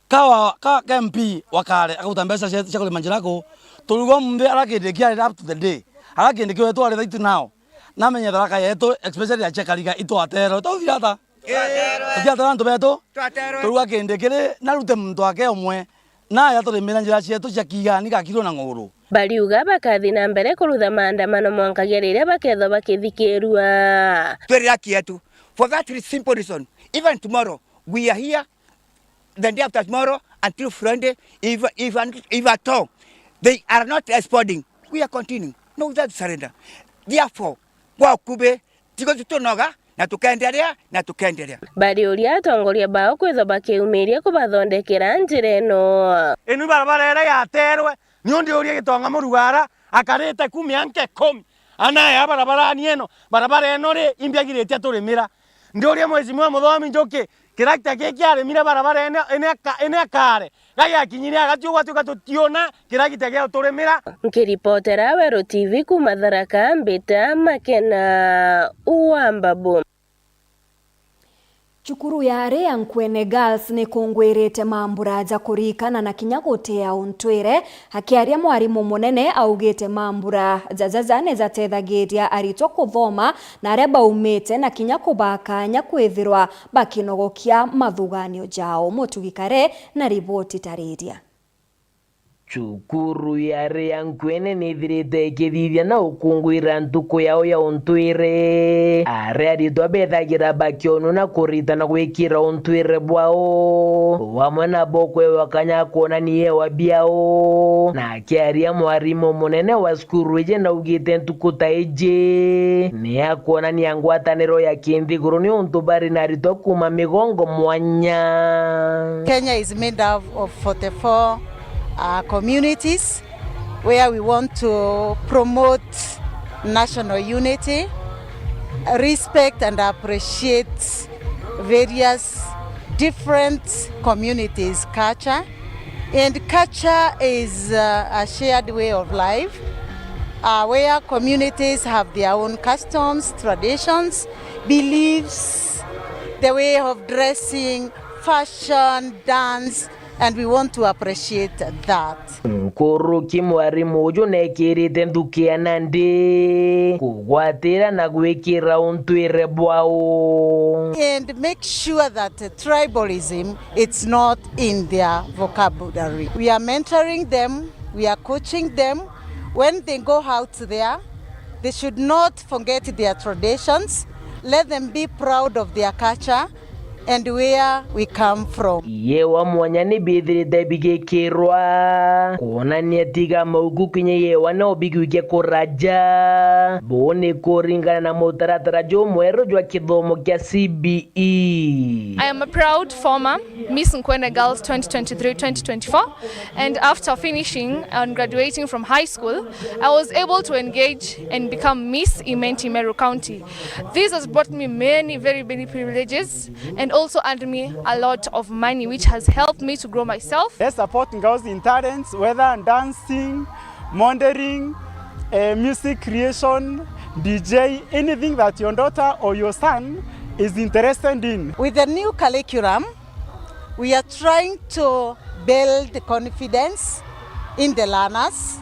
Ka wa, ka, ka M P wa Kare akaruta mbeca cia, cia kurima njira ku? Turiuga munthi ara kindi kiari up to the day. Ara kindi kiu twari thaitu nao. Namenye Tharaka yetu, especially ya Chiakariga, itwaterwe. Twauthira ata? Twaterwe. Tutiaterwe antu betu? Twaterwe. Turiuga kindi kiri, narute muntu ake umwe. Naja turimira njira cietu cia Kigani gakirwe na ng'uru. Bariuga bakathi na mbere kurutha maandamano mwankagia riria bakethwa bakithikirua. Twirira kietu. For that simple reason, even tomorrow, we are here, the day after tomorrow, until Friday, if, if, if at all, they are not responding, we are continuing. No, without surrender. Therefore, kwa ukubi, tigo tutunoga, na tukenderea, na tukenderea. Bariuria atongoria bao kwithwa bakiumiria kubathondekera njira ino. Inu barabara iria yaterwe, niu ndiuria Gitonga Murugara, akarite ku mianka ikumi. Ana ya barabarani ino, barabara ino ri, imbiagiritie turimira. Ndiuria Mheshimiwa Muthomi Njuki, kirakita giki kiaremire barabara ino, ino aka-, ino akare. Gaiakinyire agati ugwatuka tutiona kiragita gia uturimira. Nkiripotera Weru T V kuuma Tharaka, mbita Makena wa Mbabu. Cukuru ya Area Nkwene Girls nikungwirite mambura ja kurikana na kinya gutia untwire. Akiaria, mwarimu munene augite mambura jajaja ni jatethagiria aritwa kuthoma na aria baumite na kinya kubaa kanya kwithirwa bakinogokia mathuganio jao. Mutugi Kare na riboti tariria. Cukuru ya Ria Nkwene nithirite ikithithia na ukungwira ntuku yao ya untwire, aria aritwa bethagira bakionwa na kuritana gwikira untwire bwao, o amwe nabo kwewa kanya kwonania ewa biao. Na akiaria, mwarimu munene wa cukuru iji naugite ntuku ta iji ni ya kwonania ngwataniro ya kinthiguru, niuntu bari na aritwa kuuma migongo mwanya. Kenya is made up of forty-four, uh, communities where we want to promote national unity, respect and appreciate various different communities' culture. And culture is, uh, a shared way of life, uh, where communities have their own customs, traditions, beliefs, the way of dressing, fashion, dance, and we want to appreciate that. Nkuruki mwarimu uju nekirite nthuki ya nandi kugwatira na gwikira untwire bwao. And make sure that tribalism, it's not in their vocabulary. We are mentoring them, we are coaching them. When they go out there, they should not forget their traditions. Let them be proud of their culture and where we come from. Yewa mwanya ni bithirite bigikirwa kwonania tiga mauku kinya yewa no bigwike kuraja. Buu ni kuringana na mutaratara jumweru jwa kithomo kia C B E. I am a proud former Miss Nkwene Girls twenty twenty-three twenty twenty-four, and after finishing and graduating from high school, I was able to engage and become Miss Imenti Meru County. This has brought me many, very many privileges and also earned me a lot of money, which has helped me to grow myself. Let's support girls in talents, whether dancing, modeling, eh, music creation, D J, anything that your daughter or your son is interested in. With the new curriculum, we are trying to build confidence in the learners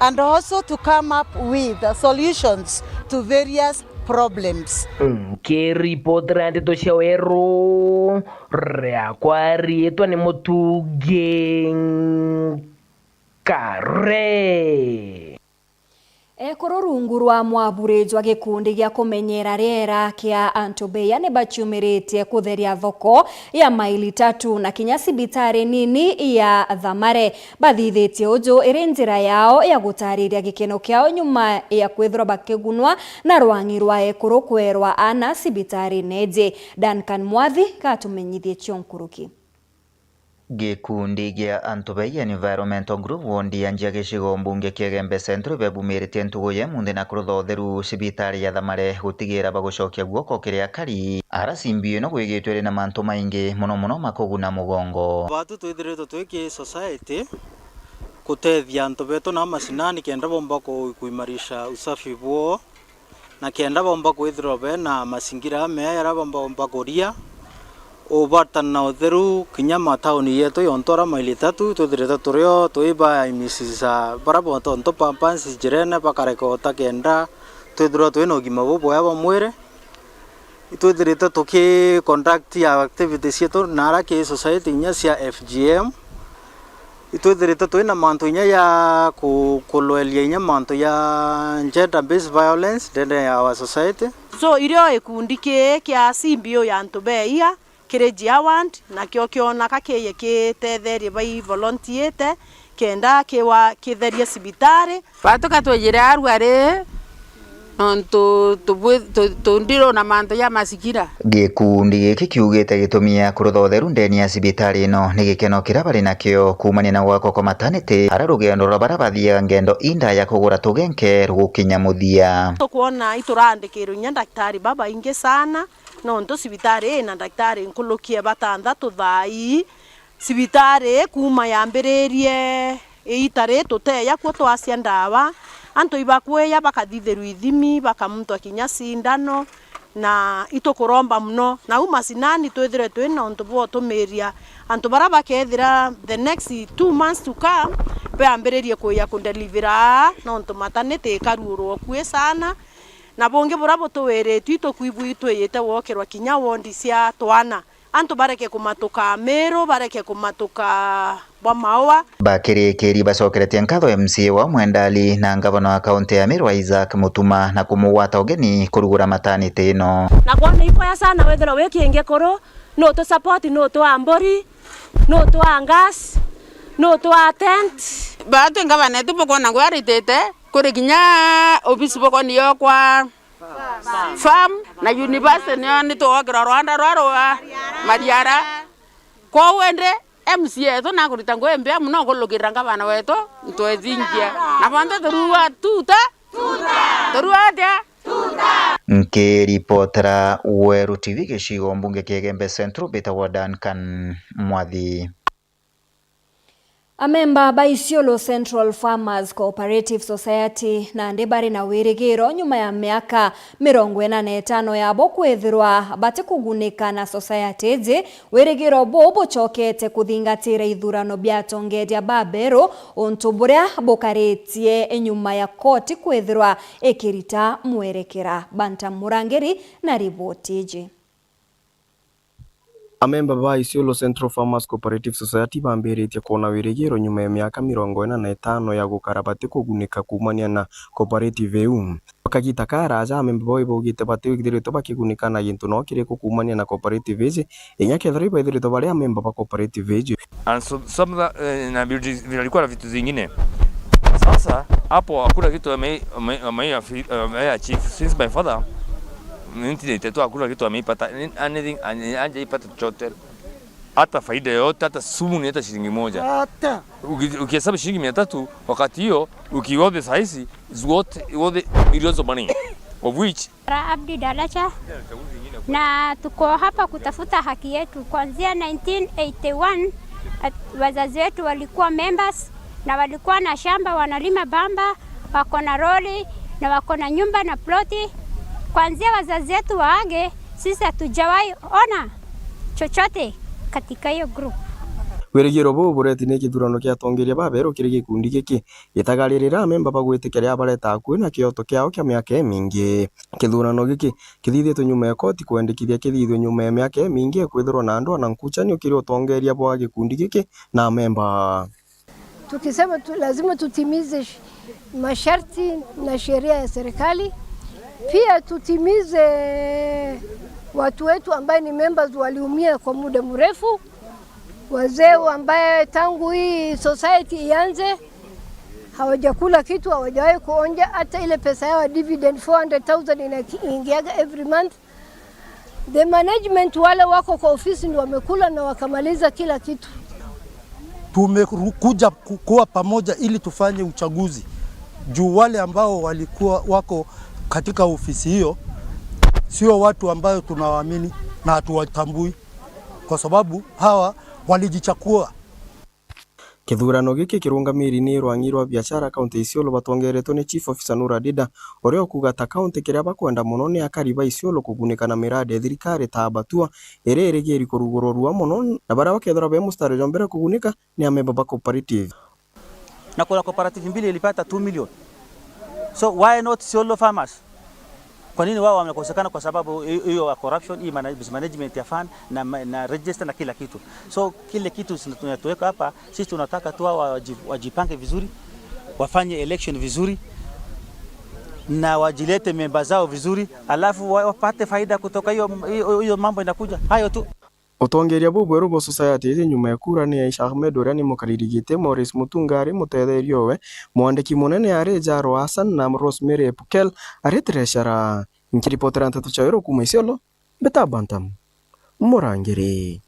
and also to come up with solutions to various problems. Nkiripotera ndeto cia weru, riakwa riitwa ni Mutungi Kare. Ekuru rungu rwa mwaburi jwa gikundi gia kumenyera riera kia antu beya ni baciumiritie kutheria thoko ya Maili Tatu na kinya cibitari nini ya Thamare. Bathithitie uju iri njira yao ya gutariria gikeno kiao nyuma ya kwithirwa bakigunwa na rwang'i rwa ekuru kwerwa ana cibitari neji. Duncan Mwathi gatumenyithie cio nkuruki. Gikundi gia antu bei Environmental Group ward ya Njia gicigo mbunge kia Igembe Central ibebumiritie ntugu ya imunthi na kurutha utheru cibitari ya Thamare gutigira bagucokia guoko kiri akari. Ara cimbi ino gwigitwe iri na mantu maingi mono mono ma kuguna mugongo. Batu twithiritwe twi ki society kutethia antu betu na macinani kenda bomba ku-, kuimarisha usafi bwoo. Na kenda bomba kwithirwa bena mazingira amea jaria bomba kuria, ubata na utheru kinya matauni yetu yonthe ura Maili Tatu, twithirite turio twibaimicisha bara bontu pampers njirene bakareka uta kenda twithirwa twina ugima bubwega bwa mwiri. Itwithirite tuki conduct activities cietu na ara ki society inya cia F G M. Itwithirite twina mantu inya ya ku-, kulweria inya mantu ya gender based violence ndene ya our society. So, irio ikundi kii kia C B O ya antu beia kiri Jia Ward, nakio kionaka kiye kitetherie bai volunteerte kenda kiwa kitherie cibitari. Batuka twejire arwari nontu tubwi-, tu-, tundirwo na mantu ja masikira. Gikundi giki kiugite gitumi ya kurutha utheru ndeni ya cibitari ino ni gikeno kiria bari nakio kuumania na gwakwa kwa mataniti, ara rugendo rwa baria bathiaga ngendo indaya kugura tugenke rugukinya muthia. Tukwona iturandikirwe inya ndagitari babaingi sana, nontu cibitari ina ndagitari nkuruki e batanthatu thaa ii. Cibitari kuuma yambiririe iita ri tuteya kuo twacia ndawa, antu ibakwija bakathithirwa ithimi, bakamuntwa kinya cindano, na itukuromba mono. Nau macinani twithirwe twina untu bwa utumiria antu baria bakethira the next two months to come, bambiririe kwija kudelivera aa, nontu mataniti ikaruurwa ukui sana. Na bungi buria butuwiritue, itukwigua itwijite gwokirwa kinya wondi cia twana. antu bareke kumatuka Miru, bareke kumatuka bwa Maua. Bakirikiri bacokeretie nkatho M C A wa Mwendali na ngavana wa kaunti ya Miru Isaac Mutuma na kumugwata ugeni kurugura mataniti ino. Na kwona ikwaya sana wethirwa wi kingi kuru, no tu support, no tu amburi, no tu gas, no tu tent. Batwi ngavana etu bukwona ngwaritite, kuri kinya obisi bukoni yokwa farm na university nio nitugokirwa rwanda rwa rwa mariara. Kwou indi M C A etu nakurita ngugi mbia mono kulukirira ngavana wetu ntwethingia. Na bonthe turua tuta. Turua atia? Nkiripotera Weru T V gicigo mbunge kia Igembe Central, mbitagwa Duncan Mwathi. Amemba ba Isiolo Central Farmers Cooperative Society nandi bari na wirigiro nyuma ya miaka mirongo ina na itano yabo kwithirwa batikugunika na society iji. Wirigiro buu bucokete kuthingatira ithurano bia atongeria ba beru, untu buria bukaritie nyuma ya koti kwithirwa ikirita mwerekera. Bantam Murangiri na riboti iji. Amemba ba Isiolo Central Farmers Cooperative Society bambiritie kwona wirigiro nyuma ya miaka mirongo ina na itano ya gukara batikugunika kuumania na cooperative iu. Kagita karaaja, amemba bau ibaugite batiithiritwe bakigunika na gintu no kiriku kuumania na cooperative iji, inya kethira ibaithiritwe bari amemba ba cooperative iji. And so, some of the, eh, na vitu, vilikuwa na vitu zingine. Sasa, hapo hakuna kitu wame-, wame-, wame-, wame-achieve. Since my father, nineteen eighty-two, hakuna kitu ameipata, anything, anye-, hajaipata chochote. Hata faida yoyote, hata sumu ni hata shilingi moja. Hata. Uki-, ukihesabu shilingi mia tatu, wakati hiyo, ukiwathe sahizi, is worth, worth millions of money, of which Abdi Dalacha, na tuko hapa kutafuta haki yetu. Kuanzia nineteen eighty-one, at-, wazazi wetu walikuwa members na walikuwa na shamba, wanalima bamba, wako na lori na wako na nyumba na ploti. Kuanzia wazazi wetu waage, sisi hatujawahi ona chochote katika hiyo group. Wirigiro buu bureti ni kithurano kia atongeria baberu kiri gikundi giki. Gitagaririra amemba bagwitikia riria bareta akui na kioto kiao kia miaka imingi. Kithurano giki kithithitwe nyuma ya koti kwendekithia kithithwe nyuma ya miaka imingi ya kwithirwa na ndwaa na nkuchanio kiri utongeria bwa gikundi giki na amemba. Tukisema tu, lazima tutimize sh-, masharti na sheria ya serikali. Pia tutimize watu wetu ambaye ni members waliumia kwa muda mrefu. Wazee ambaye tangu hii society ianze, hawajakula kitu, hawajawahi kuonja hata ile pesa yao ya dividend four hundred thousand inaingiaga every month. The management wale wako kwa ofisi ndio wamekula na wakamaliza kila kitu. Tumekuja ku-, kuwa pamoja ili tufanye uchaguzi. Juu wale ambao walikuwa wako katika ofisi hiyo, sio watu ambayo tunawaamini na hatuwatambui. Kwa sababu hawa walijichakua. Kithurano giki kirungamiri ni rwang'i rwa biashara kaunti ya Isiolo batongeretwe ni Chief Officer Nura Dida, uria ukuga ta kaunti kiria bakwenda mono ni akari ba Isiolo kugunika na miradi ya thirikari ta Abattoir, iria irigiri kurugururua mono, na baria bakethirwa be mustari jwa mbere kugunika ni amemba ba cooperative. Na kuna cooperative mbili ilipata two million. So why not Isiolo farmers? Kwa nini wao wamekosekana? Kwa sababu hi-, hiyo ya corruption, hii mana-, mismanagement ya fund na ma-, na register na kila kitu. So kile kitu sina-, tunatuweka hapa, sisi tunataka tu wao waji-, wajipange vizuri, wafanye election vizuri na wajilete memba zao vizuri, alafu wa-, wapate faida kutoka hiyo, hiyo, hiyo mambo inakuja. Hayo tu. Utongeria bubweru bwa society iji nyuma ya kura ni Aisha Ahmed uria ni mukariri giti, Maurice Mutunga ari mutetheria owe, mwandiki munene ari Jaro Hassan na Rosemary Epukel ari treasurer. Nkiripotera nteto cia Weru kuuma Isiolo, mbita Bantam Murangiri.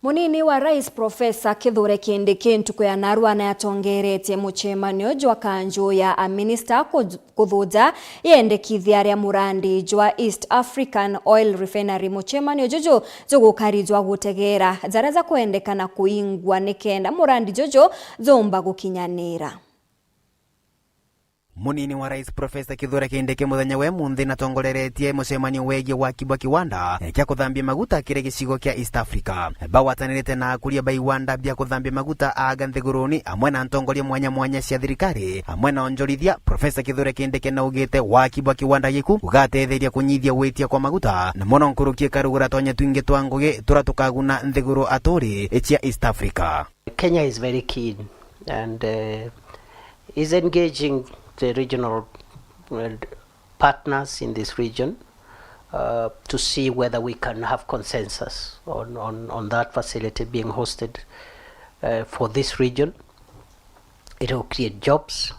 Munini wa Rais Profesa Kithure Kindiki ntuku ya narua ni atongeretie mucemanio jwa kanju ya aminista ku-, kuthuja yendekithia ria murandi jwa East African Oil Refinery. Mucemanio juju jugukari jwa gutegera jaria jakwendekana kuingwa nikenda murandi juju jumba gukinyanira. Munini wa rais Professor Kithure Kindiki muthenya wa munthi natongoreretie mucemanio wegie waki bwa kiwanda kia kuthambia maguta kiri gicigo kia East Africa. Bagwatanirite na akuria ba iwanda bia kuthambia maguta aga nthiguruni, amwe na ntongoria mwanya mwanya cia thirikari, amwe na onjorithia, Professor Kithure Kindiki naugite waki bwa kiwanda giku ugatetheria kunyithia gwitia kwa maguta, na mono nkuruki ikarugura twanya twingi twa ngugi tura tukaguna nthiguru aturi cia East Africa. Kenya is very keen and, uh, is engaging the regional, uh, partners in this region, uh, to see whether we can have consensus on, on, on that facility being hosted, uh, for this region. It will create jobs.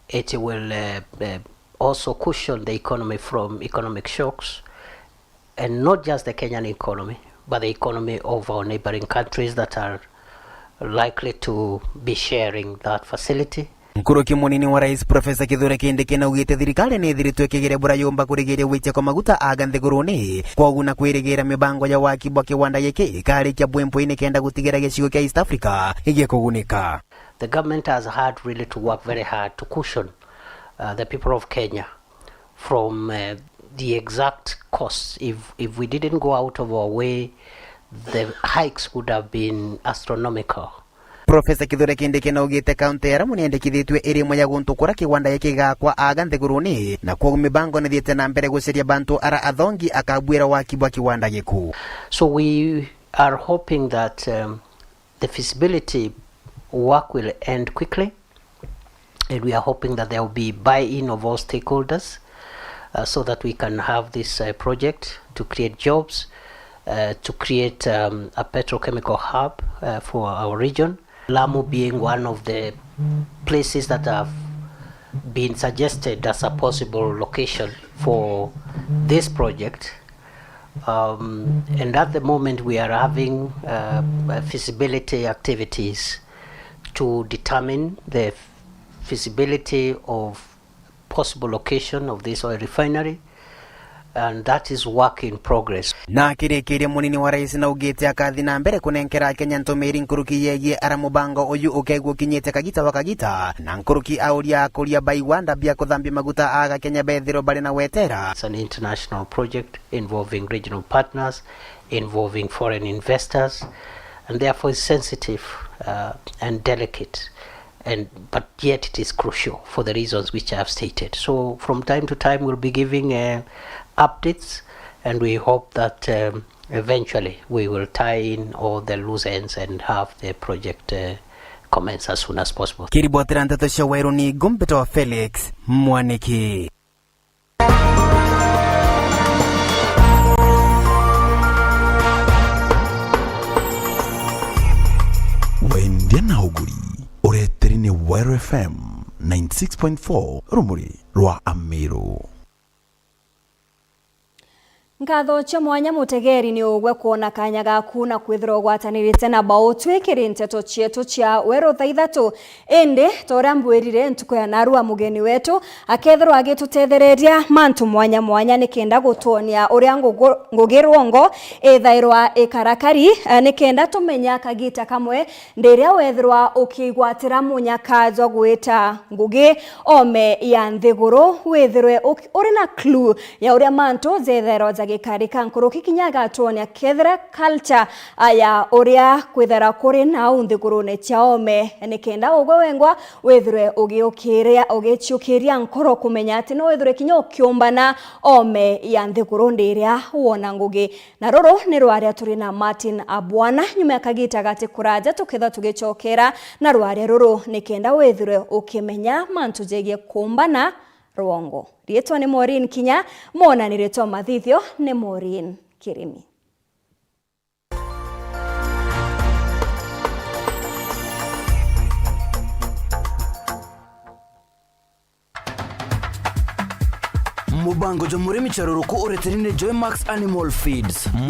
It will, uh, uh, also cushion the economy from economic shocks. And not just the Kenyan economy, but the economy of our neighboring countries that are likely to be sharing that facility. Nkuruki munini wa rais Professor Kithure Kindiki naugite thirikari ni ithiritwe ikigire bura yumba kurigiria gwitia kwa maguta aga nthiguruni, kwogu na kwirigira mibango ya waki bwa kiwanda giki ikarikia bwimpwi nikenda gutigira gicigo kia East Africa gigikugunika. The government has had really to work very hard to cushion, uh, the people of Kenya from, uh, the exact costs. If, if we didn't go out of our way, the hikes would have been astronomical. Professor Kithure Kindiki naugite kaunti ya Lamu niendekithitue iri imwe ya guntu kuria kiwanda giki gigakwa aga nthiguruni, na kwogu mibango nithiite na mbere gucaria bantu ara athongi akabuira waki bwa kiwanda giku. So we are hoping that, um, the feasibility work will end quickly. And we are hoping that there will be buy-in of all stakeholders, uh, so that we can have this, uh, project to create jobs, uh, to create, um, a petrochemical hub, uh, for our region. Lamu being one of the places that have been suggested as a possible location for this project. Um, and at the moment, we are having, uh, uh, feasibility activities to determine the feasibility of possible location of this oil refinery, and that is work in progress. Na akirikiria, munini wa rais naugite akathi na mbere kunenkera Akenya ntumiri nkuruki yegie ara mubango uyu ukegua ukinyite kagita wa kagita, na nkuruki auria akuria ba iwanda bia kuthambia maguta aga Kenya bethirwe bari na wetera. It's an international project involving regional partners, involving foreign investors, and therefore is sensitive, uh, and delicate, and, but yet it is crucial for the reasons which I have stated. So from time to time we'll be giving, uh, updates, and we hope that, um, eventually we will tie in all the loose ends and have the project, uh, commence as soon as possible. Kiribotera nteto cia Wairu ni Gumbito Felix Mwaniki. Wendia na uguri, ureteri ni Wairu F M ninety six point four, rumuri rwa Amiru. Nkatho cia mwanya mutegeri ni ugwe kwona kanya gaku na kwithirwa ugwatanirite na bautwi kiri nteto cietu cia Weru thaa ithatu. Indi, ta uria mbwirire ntuku ya narua, mugeni wetu akethirwa agitutethereria mantu mwanya mwanya nikenda gutwonia uria ngugu-, ngugi rwongo ithairwa ikarakari, eh, nikenda tumenya kagita kamwe ndiria wethirwa ukigwatira munyaka jwa gwita ngugi ome ya nthiguru, withirwe uk-, uri na clue ya uria mantu jethairwa jagikarika nkuruki, kinya agatwonia kethira culture, a, ya uria kwithara kuri nau nthigurune cia ome, nikenda ugwe wengwa withirwe ugiukiria, ugiciukiria nkoro kumenya ati no withirwe kinya ukiumbana ome ya nthiguru ndiria wona ngugi. Na ruru ni rwaria turi na Martin Abwana. Nyuma ya kagita gati kuraja tukethwa tugicokera na rwaria ruru nikenda withirwe ukimenya mantu jegie kuumbana rwongo. Riitwa ni Maureen Kinya, mwonaniritwa mathithio ni Maureen Kirimi. Mubango jwa murimi cha ruruku ureteri ni Joymax Animal Feeds.